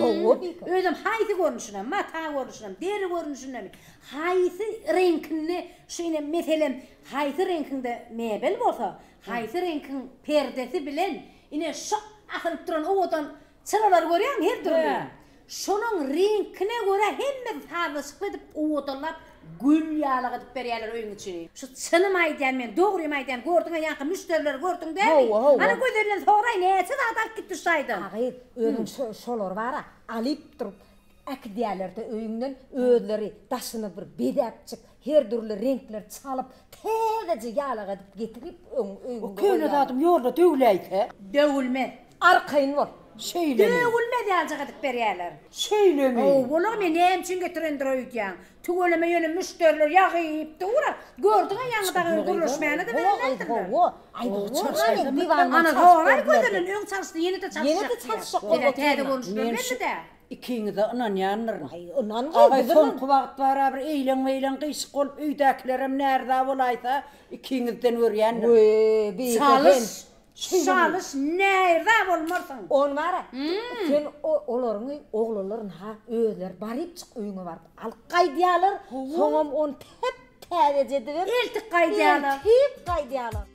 hawa Bike. Özem haýsy görnüşinem, mata görnüşinem, deri görnüşindemi, haýsy reňkinde şu ine meselem, haýsy reňkiňde mebel bolsa, haýsy reňkiň perdesi bilen ine şu asylyp duran owadan Çyralary görýäňmi her dürli. Şolaň reňkine görä hemmesi sazlaşykly edip owadanlap gül ýalak edip berýärler öýüň içini. Şu çynymy aýdýan men dogrymy aýdýan gördüňä ýaňky müşderileri gördüň dämi? Hawa hawa. Ana Gözelden soraý näçe zat alyp gitdi şu taýdan. A gyz özüň şo şolary bara alyp durup äkidýärlerde öýüňden özleri daşyny bir bezäpjik her dürli reňkler çalyp täzeje ýalak edip getirip öň öýüňde O köne goýýarlar. zadyň ýolda döwläýse. Döwülmez. Arkaýyn bol. Şeýlemi? Döwülmez ýaljak edip berýärler. Şeýlemi? Hawa, men näme üçin getirendir öýdýäň? Tüweleme ýöne müşderiler ýagyp dur-a. Gördüň-ä ýaňy dagy gürleşmäne-de berenlerdirler. Hawa, hawa. Ana, soraý gözelden, öň çalyşdy, ýene-de çalyşjak Ýene-de diýýär. çalyşjak Ýene bolup täze otyryn. görnüşler Men şu geldi-dä. ikiňize ynanýandyryn. Aý, ynan gyz, Agaý, biz ynan. soňky wagt bar-a bir eýleň-beýleň gyşyk bolup öýdäkilerem närza bolaýsa, ikiňizden görýändirin. Weý, beýle Çalyş, sen. Çalyş närza bolmarsyň. Ony bar-a, sen olaryň oglanlaryň ha özleri barypjyk öýüňe baryp alyp gaýdýarlar, soňam ony täp-täzeje edibem Eltip gaýdýarlar. Eltip gaýdýarlar.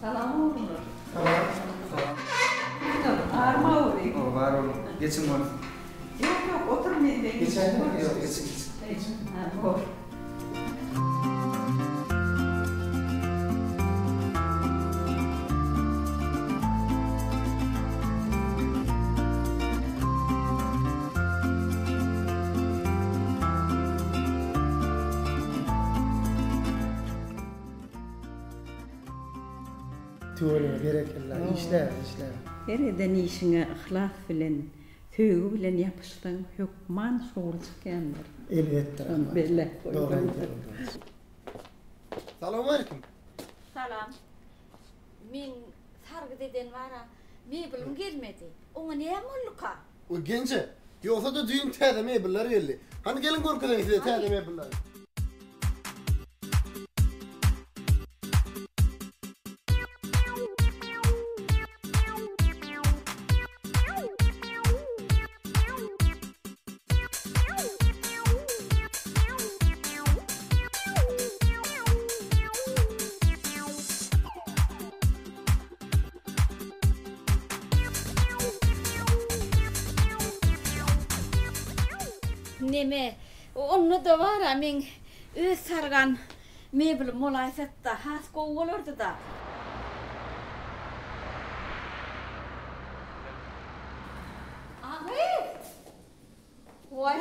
Salam ogullar. Salam. Salam. Barmy awry? Hawa bar oglum. Geçiň boluň. Ýok ýok otur men Geçäýin ýok geçiň geçiň. Ha bor. Tüweleme berekella işle işle. Her eden işiňe yhlas bilen, söýgi bilen ýapyşsaň hökman şowly çykýandyr. Elbetde Şony rahmat. belläp Dogry goýdum. aýdýaň. Salowmaleýkim. Salam. Men sargyt eden bara mebelim gelmedi. Oňa näme bolduka? Oý genje, ýogsa-da düýn täze mebeller geldi. Hany geliň görkezeýin size täze mebelleri. Neme, onda-da bar-a meň öz sargan mebelim bolaýsat-da, has gowy bolardy-da. A gyz! Waý,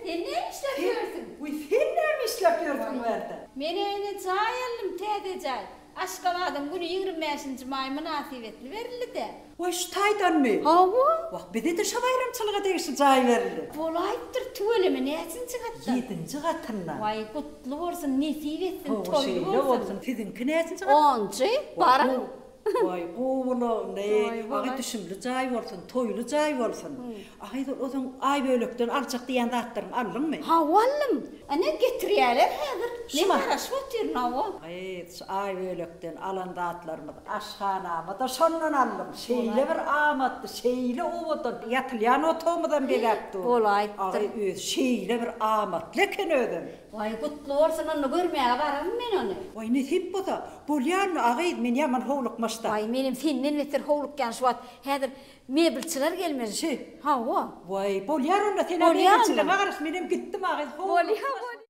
sen näme işläp ýörsüň? Wiý, sen näme işläp ýörsüň bu ýerde? Men ene jaý aldym, täze jaý. Aşgabadyň güni 25-nji maý mynasybetli berildi-dä. Waý, şu taýdanmy? Hawa. Wah, bize-de şo baýramçylyga degişli jaý berildi. Bolaýypdyr, tüweleme, näçinji gatdan? Ýedinji gatyndan. Waý, gutly bolsun, nesip etsin, Hawa, toýly şeýle bolsun. bolsun. Siziňki näçinji gat? Onunjy, baryň. Waý, gowulygyny, agy düşümli jaý bolsun, toýly jaý bolsun. Agy, ozan Aýbölekden aljak diýen zatlaryňy aldyňmy? Hawa, aldym. Ine, getirýärler häzir. Men garaşyp otyryn, hawa. Gyz, şu Aýbölekden alan zatlarymyz, aşhanamy-da şondan aldym. Şeýle bir amatly, şeýle owadan, ýatylýan otagymyzam bezäp dur. Bolaýypdyr. Agy, özi şeýle bir amatly eken özem. Waý, gutly bolsun, onda görmäge bararyn men ony. Waý, nesip bolsa, bolýarmy, a gyz, men ýaman howlukmaçda. Waý, menem senden beter howlukýan şu wagt. Häzir mebelçiler gelmeli. Şi. Hawa. Waý, bolýar onda, sen-ä mebelçileriňe garaş, menem gitdim, a gyz, howlukmaç. Bolýar, bolýar.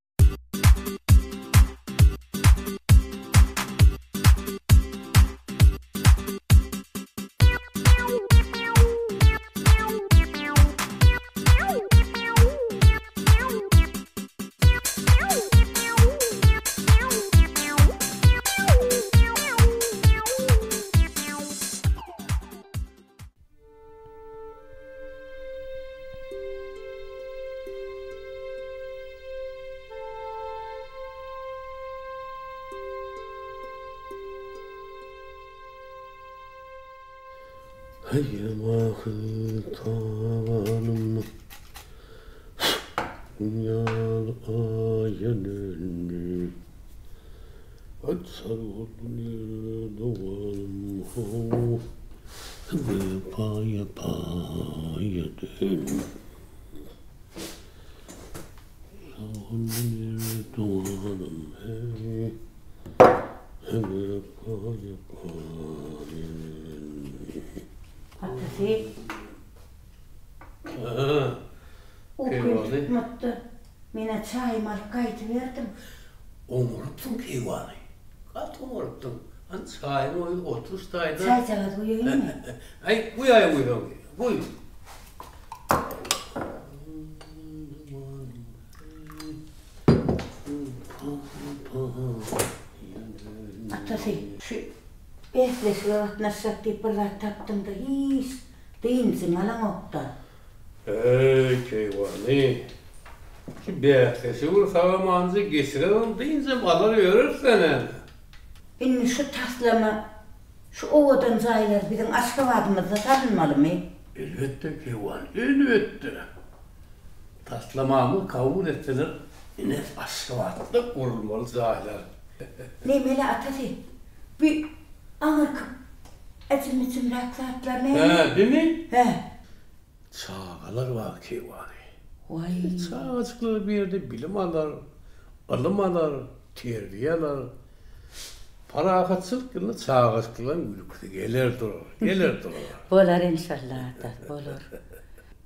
Haýyr tabanym Gün ýaly aýa döndi. Açar boldy doganym how, Wepaýa paýa döndi. Boldy doganym heý, Wepaýa paýa döndi. Atasy. Ukym tutmapdyr. Men-ä çaýymy alyp gaýdyberdim. Oňarypsyň keýwany. Gaty oňarypsyň. Hany çaýyňy goý, otur şu taýda. Çaýjagaz guýaýynmy? Aý, guýaý guýsaň, guý. Atasy, şu bäsleşige gatnaşjak diýip bir zat tapdym-da, hiç Dynjyňy alaňok-da. Eý, keýwany, şu bäsleşigi bir sag-amanjy geçirerin, dynjam alar ýöreris-dä näme? Indi şu taslama, şu owadan jaýlar biziň Aşgabadymyzda salynmalymy? Elbetde, keýwany, elbetde. Taslamamyzy kabul etseler, ine, Aşgabatda gurulmaly jaýlar. Nemeli atasy, bu aňyrky äjim-müjümräk zatlar näme? Hä, bimi? Hä. Çagalar bar keýwany. Waý. Çagajyklar bir ýerde bilim alar, ylym alar, terbiýe alar. Parahatçylyk ýylynda çagajyklaryň gülküsi geler durar, geler durar. Bolar enşalla ata, bolar.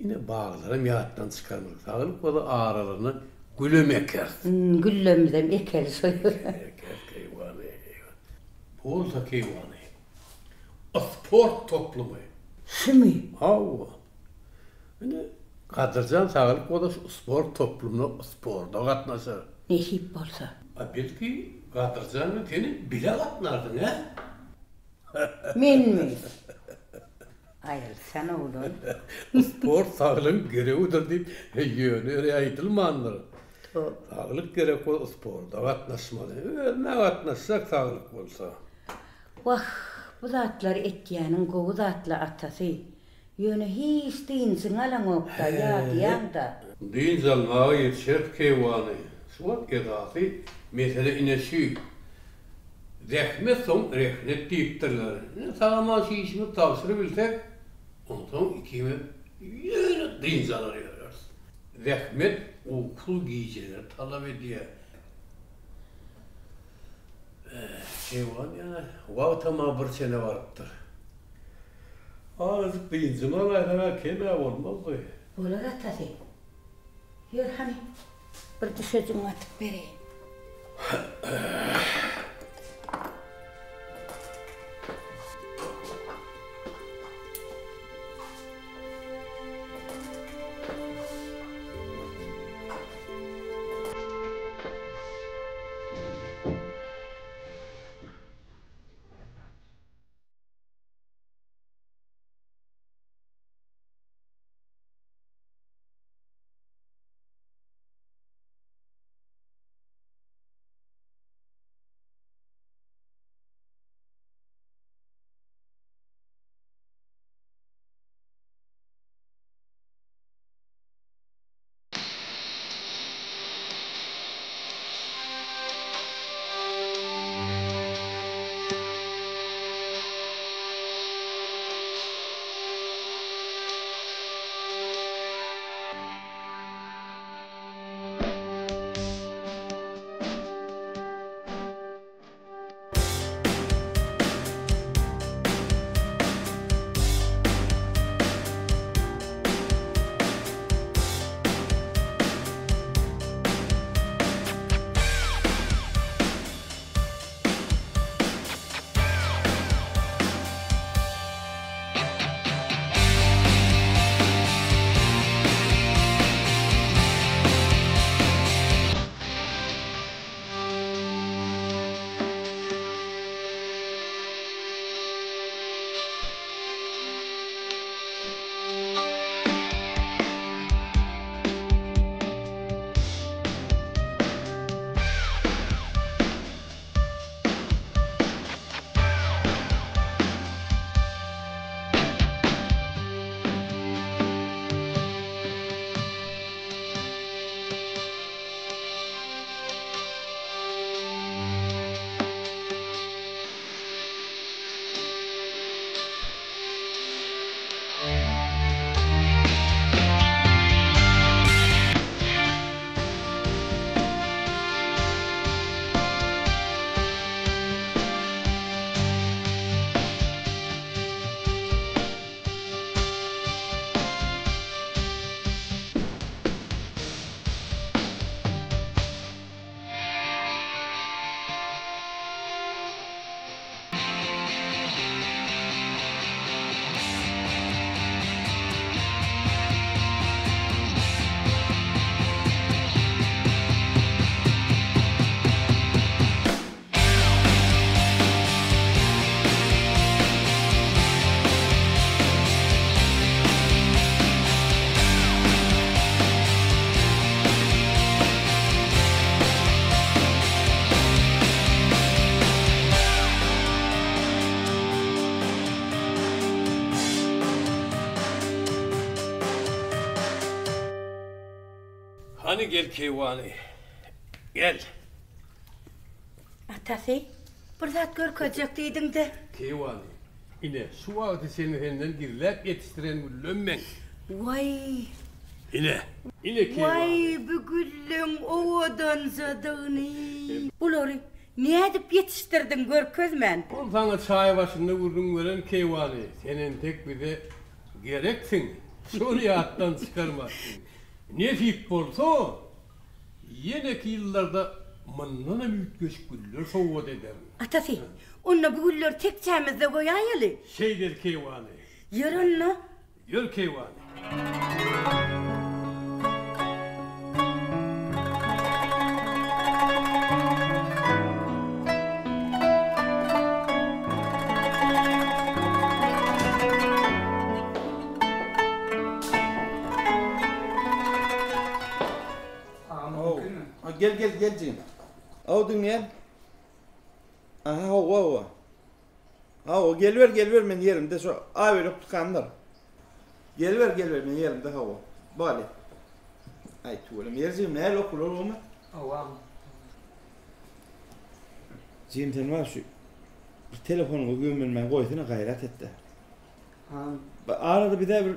Ine baglaram ýatdan çykarmaly. Saglyk bolsa aralaryna gülem ekeris. Güllemizem ekeli şo ýere. Ekeris keýwany, eýwan. Bu bolsa keýwany. Sport toplumy. Şumy? Hawa. Ine, Gadyrjan saglyk bolsa şu sport toplumyna sporda gatnaşar. Nesip bolsa. A belki Gadyrjan bilen seni bile gatnarsyň, hä? Menmi? Aýrylsana oglan. Sport saglygyň geregidir diýip ýöne ýere aýdylmandyr. Saglyk gerek bolsa sporda gatnaşmaly. Özüme gatnaşjak saglyk bolsa. Wah, bu zatlary etýäniň gowy zatla atasy. Ýöne hiç dynjyňy alaňokda, ýadýaňda. Dynç almaga ýetişeris keýwany. Şu wagt esasy mesele ine şü. Zähmet soň rehnet diýipdirler. Indi sag-aman şu işimizi tabşyrybilsek, onsoň ikimiz ýöne dynç alar ýöreris. Zähmet ukusyz gijeleri talap edýär. Keýwan ýa wagtam-a bir çene barypdyr. Azajyk dynjymy alaýsam-a kem-ä bolmazdy. Bolar atasy. Ýör hany, bir düşejigiňi atyp bereýin. Hany gel keýwany. Gel. Atasy, bir zat görkezjek diýdiň-de. Keýwany, ine, şu wagty seni senden gizläp ýetişdiren güllem meň. Waý! Ine, ine keýwany. Waý, bu gülleň owadanjadygyny! Bulary nädip ýetişdirdiň görkezmän? Ol saňa çaý başynda gürrüň beren keýwany, sen entek bize gereksiň, şony ýatdan çykarma. Nesip bolsa, ýeneki ýyllarda mundanam üýtgeşik güller sowgat ederin. Atasy, onda bu gülleri tekjämizde goýaýaly. Şeýder keýwany. Ýör onda. Ýör keýwany. Gel gel gel jigim. Aw diňleýän. Aha hawa hawa. Hawa geliber geliber men ýerimde şo Aýbölek dükandyr. Geliber geliber men ýerimde hawa. Bali. Aý tüweleme ýer jigim nähili okuwlar gowmy? Hawa. Jigim sen bar şu bir telefonyňy güýmenmän goýsana gaýrat etde. Arada bize bir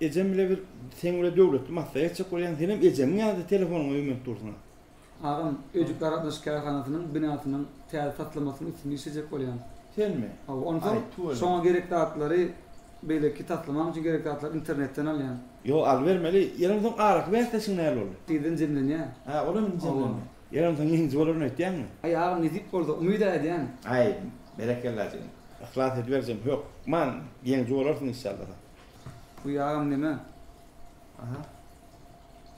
ejem bile bir seň bile döwletli maslahat etjek bolýan senem ejemiň ýanynda telefonyňa ýümenip dursuň. Agam, Öýjük aragatnaşyk kärhanasynyň binasynyň täze taslamasynyň üstünde işlejek bolýan. Senmi? Hawa, onsoň şoňa gerek zatlary. beýleki taslamam üçin gerek zatlary internetden alýan. Ýok, alybermeli. Ýeri onsoň araky bäsleşigiň näl boldy? Tizden jemlenýär. Hä, olam indi jemlendi. Ýeri onsoň ýeňiji bolaryn öýtýäňmi? Aý, agam, nesip bolsa, umyt-ä edýän. Aý, berekella jigim. Yhlas ediberjegim, hökman ýeňiji bolarsyň inşallah. Bu agam neme? Aha.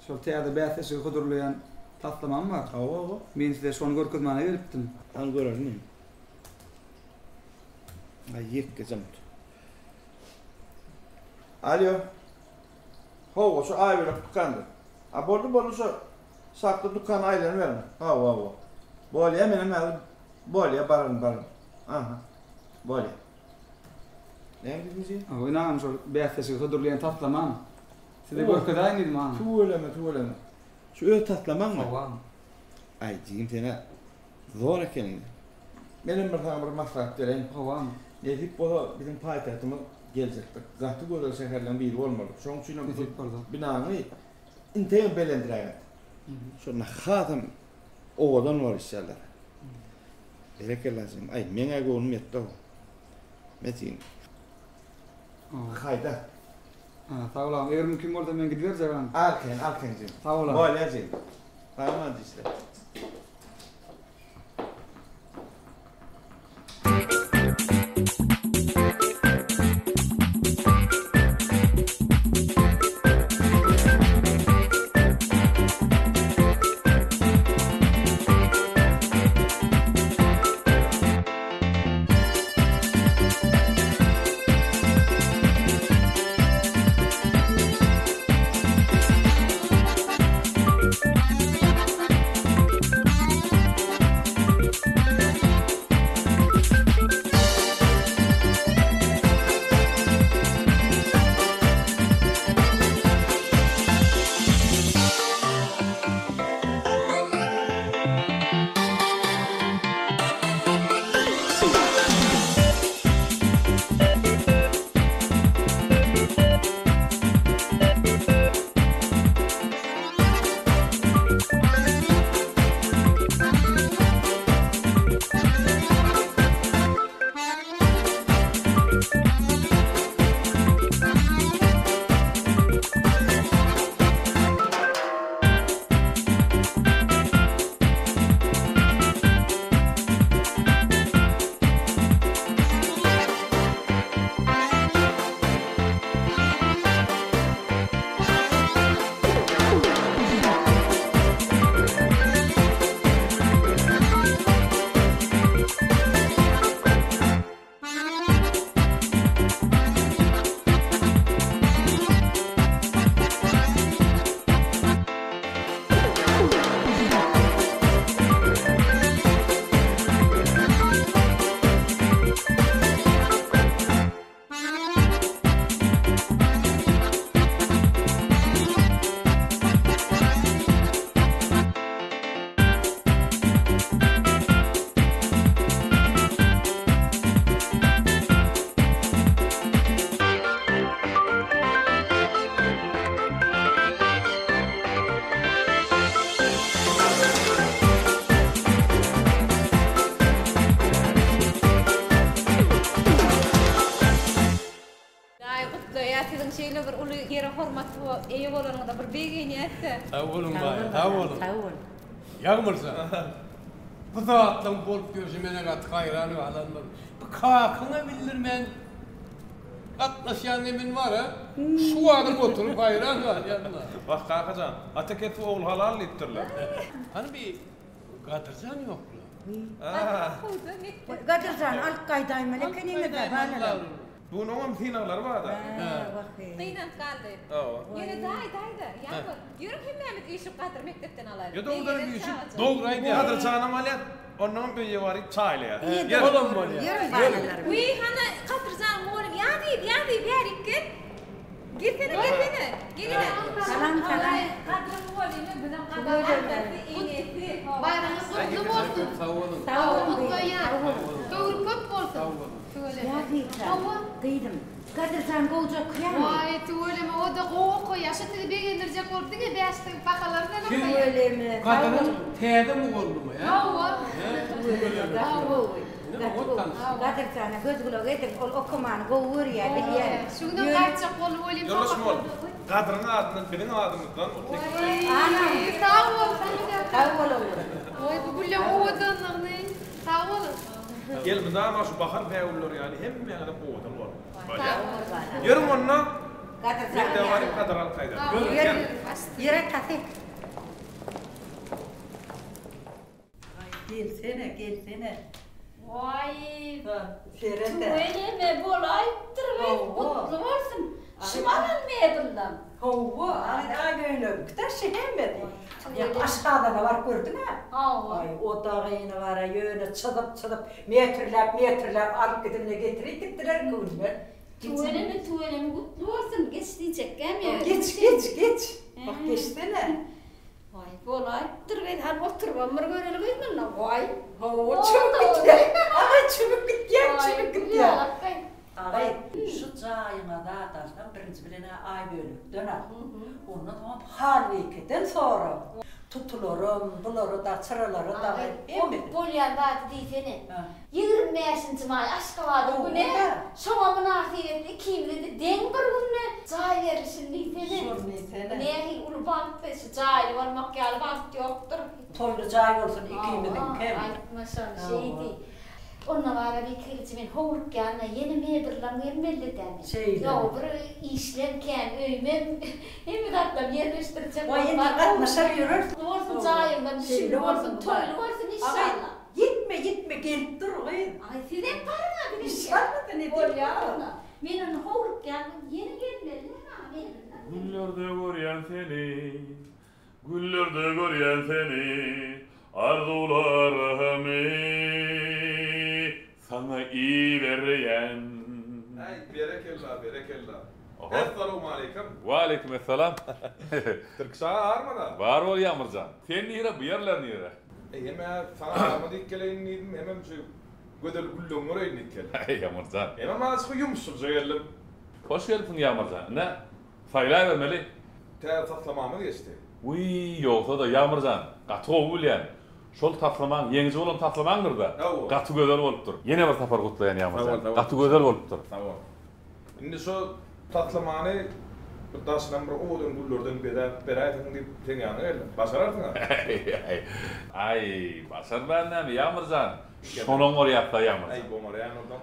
Şol täze bäsleşige hödürleýän taslamam bar. Hawa, hawa. Men size şony görkezmäne gelipdim. Hany görelim. Aý, ýekgeje mut. Alýo. Hawa, şu Aýbölek dükanda. A boldy, boldy şo şatda dükana aýlanyberiň. Hawa, hawa. Bolýa, menem häzir bolýa, bararyn, bararyn. Aha. Bolýa. Näme diýdiň jigim? Hawa, ine agam şol bäsleşige hödürleýän taslamam. Size görkezäýin diýdim agam. Tüweleme, tüweleme. Şu öz taslamaňmy? Hawa agam. Aý, jigim sen-ä zor ekeniň. Menem bir saňa bir maslahat bereýin. Hawa agam. Nesip bolsa biziň paýtagtymyz geljekde gaty gözel şäherleriň biri bolmaly. Şonuň üçinem bu binaňy integem belenträk et. Şonda hasam owadan bolar inşallah. Berekella jigim. Aý, meň-ä göwnüm ýetdi-ow. Metin. Haýda. Sag bol agam. Eger mümkin bolsa men gidiberjek agam. Arkaýyn, arkaýyn jigim. Sag bol agam. Bolýar jigim. Sag aman işle. Daýy gutlaýas siziň şeýle bir uly ýere hormata eýe bolanyňyza bir begenýäsde. Sag boluň daýy, sag boluň. Sag bol. Ýagmyrjan, bu zatlaň bolup ýörşi menä gaty haýran galandyr. Bu kakyňa bildirmän gatnaşýan nemen bar-a, şu wagtam oturyp haýran galýan-da. Wah, kakajan, ata kesbi ogul halal diýipdirler. Hany bi Gadyrjan ýokla. Gadyrjany alyp gaýdaýmaly ekeniňiz-dä, balalar. Bu gün oňam synaglary bar-da. Gynanyp galdy. Ýöne daýy, daýza, Ýagmyr, ýörüň hemmämiz üýşüp Gadyry mekdepden alaýlyk. Ýa dogrudanam üýşüp. Dogry aýdýaň. Gadyrjanam alýas, onnoňam öýe baryp çaýlaýas. Olam bolýar. Ýörüň balalar. Wiý, hany Gadyrjan mugallym, Ýazyp, ýazyp, bärik gel. Gelsene, gelsene. Gel ine. Salam, salam. Gadyryň mugallymy biziň Gadyryň atasy, enesi. Baýramyňyz gutly bolsun. Sag boluň. Sag boluň. Gutlaýan. Höwri köp bolsun. Sag boluň. Ýazika, gyzym, Gadyrjan gowja okaýarmy? Waý, tüweleme, o-da gowy okaýar. Şu sizi begendirjek bolup diňe bäşlik bahalar bilen okaýar. Tüweleme, sag Gadyryň boluň. täze mugallymy, hä? Hawa. Tüweleme, gaty gowy. Gaty gowy. Gadyr jana göz-gulak ediň, ol okamany gowy görýär, bilýän. Şu günem gaýtjak boldy welin Ýoldaş mugallym, Gadyryň adyndan biziň adymyzdan ol teklip. Anam. Sag bol. Sag bol oglum. Oý bu gülleň owadanlygyny. Sag boluň. Elmydama şu bahar bägülleri ýaly hemmäňizem owadan boluň. Sag bol balam. Ýörüň onda. Gadyr jan. Mekdebe baryp Gadyry alyp gaýdaly. Ýör, ýör atasy. Aý, gelsene, gelsene. Waý, Seret-ä. tüweleme bolaýypdyr gyz, gutly bolsun. Şum alan mebelden. Hawa, aý, aýbölegiňki-dä şi hemmesi. Ýa, aşgazana baryp gördüň-ä? Hawa. Aý, o dagyny bar-a, ýöne çyzyp-çyzyp, metrläp-metrläp alyp gidip-ne getirip gitdiler iki günden. Tüweleme, tüweleme, gutly bolsun. Geç diýjekkäm ýa. Geç, geç, geç. Bak, geçsene. Waý bolaýypdyr gyz hany oturybam bir göreli gyz munda waý. Hawa çümüp gitýär. Agay çümüp gitýär çümüp gitýär. Agay şu jaýyňa zat alsaň birinji bilen-ä Aýbölekden al. Ondan soňam Halbikeden sora. Tutularam, bulary-da, çyralary-da Aý bolýan zady diýsene. 25-nji maý Aşgabadyň güni. Şoňa mynasybetli ikimize-de deň bir günde jaý berlişini diýsene. Şony diýsene. Bu nähili uly bagt we şu jaýly bolmak ýaly bagt ýokdur. Toýly jaý bolsun ikimiziňkem. Aýtma şony şeý diý. Onda bara Bekirji men howlukýan-da ýene mebellam gelmeli-dä men. Şeýle. Ýok bir işlem kän öýmem hemme zatlam ýerleşdirjek Waý indi gatnaşar ýöreris. Gutly bolsun jaýyňdan düşümli bolsun toýly bolsun işşallah. Ýitme ýitme gelip dur gyz. Aý sizem baryňa bilen Işşallah da nesip Bolýa onda. Men onda howlukýan ýene gelmeli maňa mebellam. Günlerde görýän seni, Günlerde görýän seni, Arzuwlarymy saňa iberýän. Äý berekella berekella. Essalawmaleýkim. Waleýkim essalam. Tirkiş aga armana. Bar bol Ýagmyrjan. Sen nire bu ýerler nire? Eý hemä saňa arma diýip geleýin diýdim hemem şu gözel gülleňi göreýin diýip geldim. Äý Ýagmyrjan. Hemem azajyk ýumuşlyja geldim. Hoş gelipsiň Ýagmyrjan. Ine saýlabermeli. Täze taslamamyz geçdi. Wiý ýogsa-da Ýagmyrjan gaty gowy bilýän. Şol taslamaň ýeňiji bolan taslamaňdyr-da. Hawa. Gaty gözel bolupdyr. Ýene bir sapar gutlaýan Ýagmyrjan. Sag bol, sag bol. Gaty gözel bolupdyr. Sag bol. Indi şo taslamany bir daşynam bir owadan güllerden bezäp beräýseň diýip seň ýanyňa geldim. Başararsyň-a? Aý, başarman näme, Ýagmyr jan. Şonam bolýar-da, Ýagmyr jan. Aý, oňarýan bolsaň,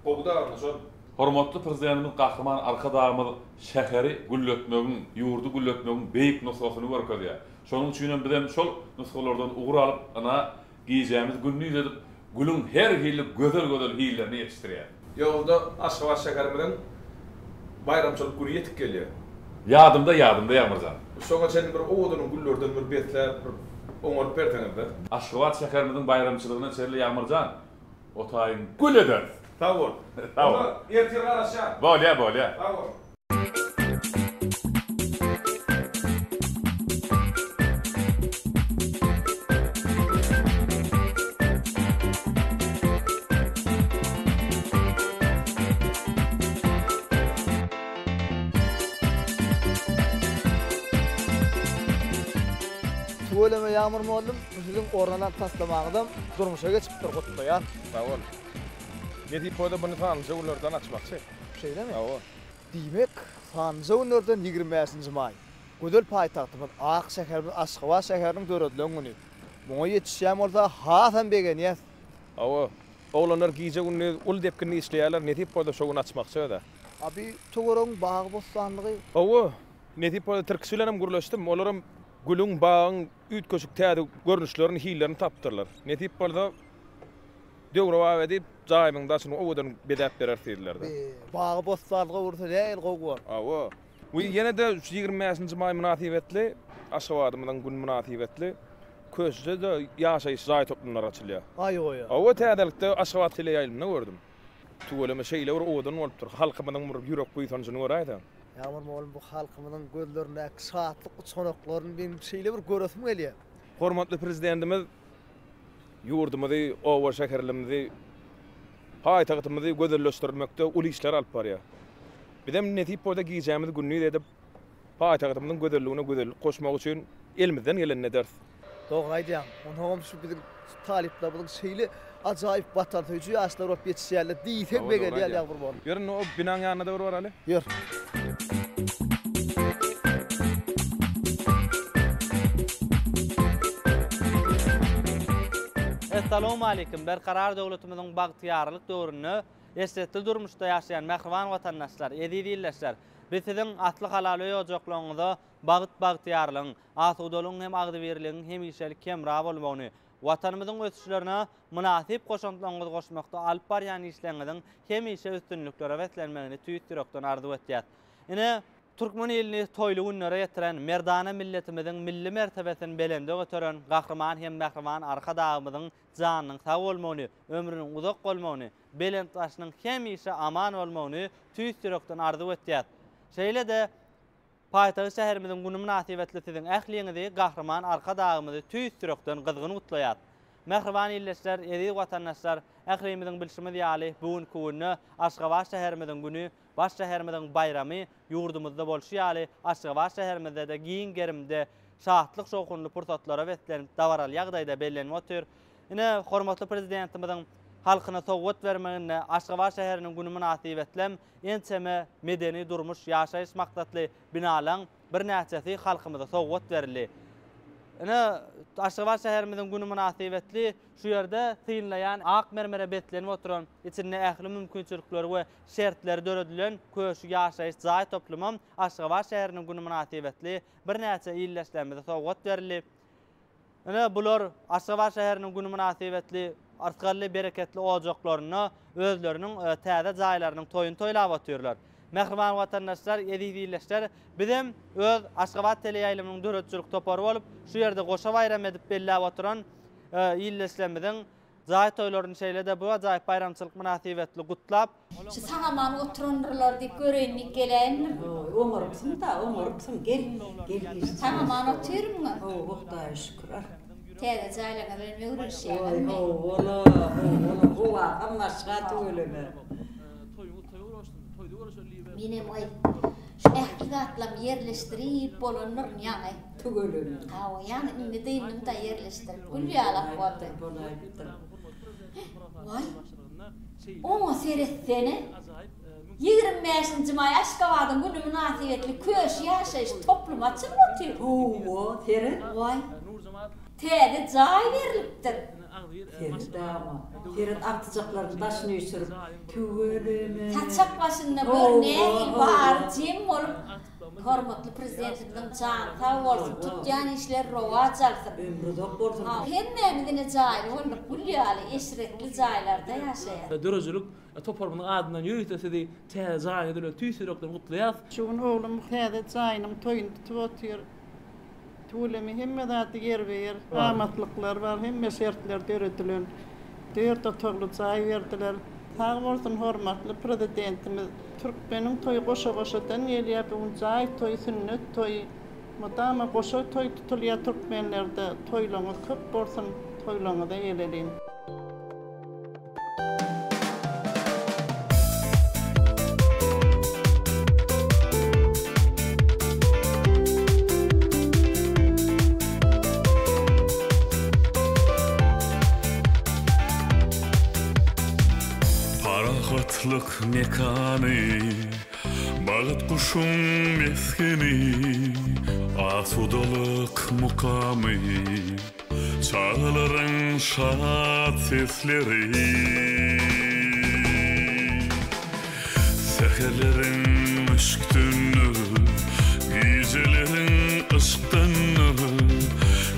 gowy-da onda şol. Hormatly Prezidentimiz Gahryman Arkadagymyz şäheri gülletmegiň, ýurdy gülletmegiň beýik nusgasyny görkezýär. Şonuň üçinem bizem şol nusgalardan ugur alyp, ynha, Gijämizi gündiz edip, gülüň her hili gözel-gözel hillerini ýetişdirýär. Ýolda Aşgabat şäherimiziň baýramçylyk güni ýetip gelýär. Ýadymda, ýadymda Ýagmyr jan. Şoňa çenli bir owadan güllerden bir besläp, bir oňaryp berseňiz-de. Aşgabat şäherimiziň baýramçylygyna çenli Ýagmyr jan, o taýyn gül ederis. Sag bol. Sag bol. Onda ertir garaşýan. Bolýa, bolýa. Sag bol. Tüweleme Ýagmyr mollum, bu siziň orun alan taslamaňyzam durmuşa geçipdir, gutlaýan. Sag bol. Nesip bolsa muny sanlyja günlerden açmakçy. Şeýlemi? Hawa. Diýmek, sanlyja günlerden 25-nji maý, gözel paýtagtymyz, ak şäherimiz Aşgabat şäheriniň döredilen güni. Muňa ýetişýän bolsa hasam begenýäs. Hawa, oglanlar gije-gündiz uly depginde işleýärler, nesip bolsa şo gün açmakçy öz-ä. A bi töweregiň bagy-bossanlygy? Hawa, nesip bolsa tirkiş bilenem gürleşdim, olaram gülüň, bagyň üýtgeşik täze görnüşlerini, hillerini tapypdyrlar. Nesip bolsa, Döwrebap edip, jaýymyň daşyny owadan bezäp bereris diýdiler-de. Be, bagy-bossanlyga öwürse nähili gowy bor. Hawa. We ýene-de şu 25-nji maý mynasybetli, Aşgabadymyzyň güni mynasybetli Köşüde-de ýaşaýyş jaý toplumlary açylýar. Aý goýa. Hawa, täzelikde Aşgabat teleýaýlymynda gördüm. Tüweleme şeýle bir owadan bolupdyr. Halkymyzyň bir ýürek buýsanjyny göräýseň. Ýagmyr mugallym bu halkymyzyň gözlerindäki şatlyk uçganaklaryny meniň şeýle bir göresim gelýär. Hormatly Prezidentimiz Ýurdumyzy, oba-şäherlerimizi, paýtagtymyzy gözelleşdirmekde uly işler alyp barýar. Bizem nesip bolsa gijämizi gündiz edip, paýtagtymyzyň gözelligine gözellik goşmak üçin elimizden gelenini ederis. Dogry aýdýaň. Onsoňam şu biziň talyplarymyzyň şeýle. ajaýyp watansöýüji ýaşlar bolup ýetişýärler diýseň begenýän Ýagmyr mugallym. Ýör indi o binaň ýanyna-da bir baraly. Ýör. Essalawmaleýkim, Berkarar döwletimiziň bagtyýarlyk döwründe eşretli durmuşda ýaşaýan mähriban watandaşlar, eziz ildeşler! Biz siziň asly halal öý-ojaklaryňyza bagt-bagtyýarlygyň, asudalygyň hem agzybirligiň hemişelik hemra bolmagyny, Watanymyzyň ösüşlerine mynasyp goşantlaryňyzy goşmakda alyp barýan işleriňiziň hemişe üstünliklere beslenmegini tüýs ýürekden arzuw etýäs. Ine, türkmen ilini toýly günlere ýetiren, merdana milletimiziň milli mertebesini belende göteren Gahryman hem mähriban Arkadagymyzyň janynyň sag bolmagyny, ömrüniň uzak bolmagyny, belent başynyň hemişe aman bolmagyny tüýs ýürekden arzuw etýäs. Şeýle-de, Paýtagt şäherimiziň güni mynasybetli siziň ähliňizi Gahryman Arkadagymyzy tüýs ýürekden gyzgyn gutlaýas. Mähriban ildeşler, eziz watandaşlar, ählimiziň bilşimiz ýaly, bu günki günde Aşgabat şäherimiziň güni, baş şäherimiziň baýramy ýurdumyzda bolşy ýaly, Aşgabat şäherimizde-de giň gerimde şatlyk-şowhunly pursatlara beslenip, dabaraly ýagdaýda bellenip otyr. Ine, hormatly Prezidentimiziň halkyna sowgat bermeginde Aşgabat şäheriniň güni mynasybetlem ençeme medeni-durmuş, ýaşaýyş maksatly binalaň birnäçesi halkymyza sowgat berildi. Ine, Aşgabat şäherimiziň güni mynasybetli şu ýerde synlaýan ak mermere beslenip oturan, içinde ähli mümkinçilikleri we şertleri döredilen Köşi ýaşaýyş jaý toplumam Aşgabat şäheriniň güni mynasybetli birnäçe ildeşlerimize sowgat berildi. Ine, bular Aşgabat şäheriniň güni mynasybetli yrsgally, bereketli ojaklarynda özleriniň täze jaýlarynyň toýuny toýlap otyrlar. Mähriban watandaşlar, eziz ildeşler, bizem öz Aşgabat teleýaýlymynyň döredijilik topary bolup, şu ýerde goşa baýram edip belläp oturan ildeşlerimiziň jaý toýlaryny şeýle-de bu ajaýyp baýramçylyk mynasybetli gutlap, Şu sag-aman oturandyrlar diýip göreýin diýip geläýindim. Oňarypsyň-da, oňarypsyň, gel, gel giç. Sag-aman otyrmyňyz? Hawa, Hudaýa şükür. Al. Täze jaýlaryňyz bilen öwrenişýäňizmi? Oý, hawa-la, hawa-la, howasam başga tüweleme. Menem goý, şu ähli zatlamy ýerleşdirip bolandyryn ýaňy. Tüweleme. Hawa, ýaňy indi dyndym-da ýerleşdirip, gül ýalak boldy. Bolaýypdyr. Waý, Oňa seretsene! 25-nji maý Aşgabadyň güni mynasybetli Köşi ýaşaýyş toplumy açylyp otyr. Hawa, seret. Waý, täze jaý berlipdir. Seret aga, seret agtyjaklaryny daşyna üýşürip, tüweleme. Saçak başynda gör nähili bary jem bolup, Hormatly Prezidentimiziň jany sag bolsun, tutýan işleri rowaç alsyn. Ömri uzak bolsun. Hemmämiz ine jaýly bolduk, gül ýaly eşretli jaýlarda ýaşaýas. Döredijilik toparymyzyň adyndan ýörite sizi täze jaýyňyz bilen tüýs ýürekden gutlaýas. Şu gün oglum täze jaýynyň toýuny tutup otyr. Tüweleme hemme zady ýerbe-ýer, amatlyklar bar, hemme şertler döredilen. Dört otagly jaý berdiler. Sag bolsun hormatly Prezidentimiz. Türkmeniň toýy goşa-goşadan gelýär, bu gün jaý toýy, sünnet toýy. Mydama goşa toý tutulýar türkmenlerde. Toýlaryňyz köp bolsun, toýlaryňyza geleliň. Parahatlyk mekany, Bagt guşuň mesgeni, Asudalyk mukamy. Çagalaryň şat sesleri, Säherleriň müşkdendir, Gijeleriň yşkdandyr,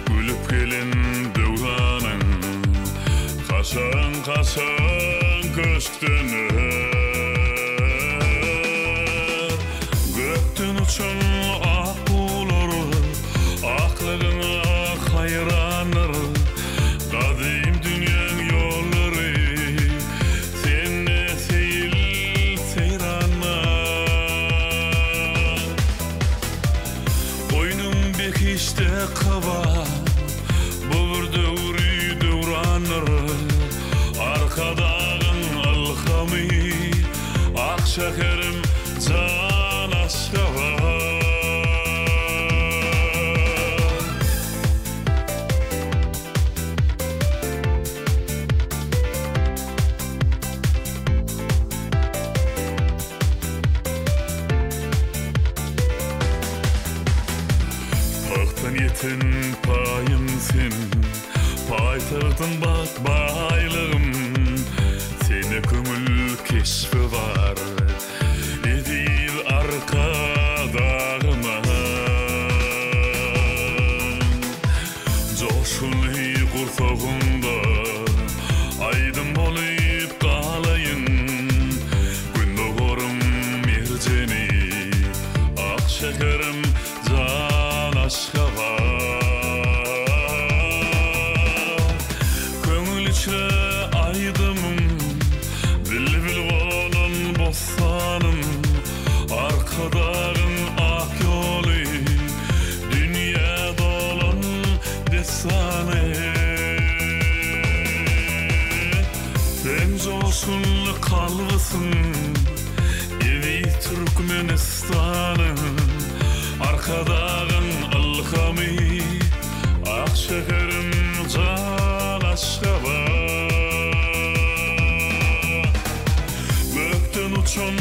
Gülüp gelen döwranyň Kaşaň-kaşaň köşkdendir. Gökden uçan ak guwlar Aklygyňa haýrandyr. Gadym dünýäň ýollary Sende seýil seýrandyr. Goýnuň behişde gabat, Bu bir döwri döwrandyr. Arkadagyň ylhamy, Ak şäherim jan Aşgabat. Ýeten paýym sen, paýtagtym bagt baýlygym, Sende köňül keşbi bar, eziz Arkadagym. Joşgunly gursagyňda aýdym bolup galaýyn, Gündogaryň merjeni, ak şäherim jan Aşgabat. Köňül içre aýdymym, bilbil bolan bossanym, Arkadagyň ak ýoly, Dünýä dolan dessany. Sen joşgunly kalbysyň, eziz Türkmenistanyň, Arkadagyň ylhamy, ak şäherim jan Aşgabat. Gökden uçan.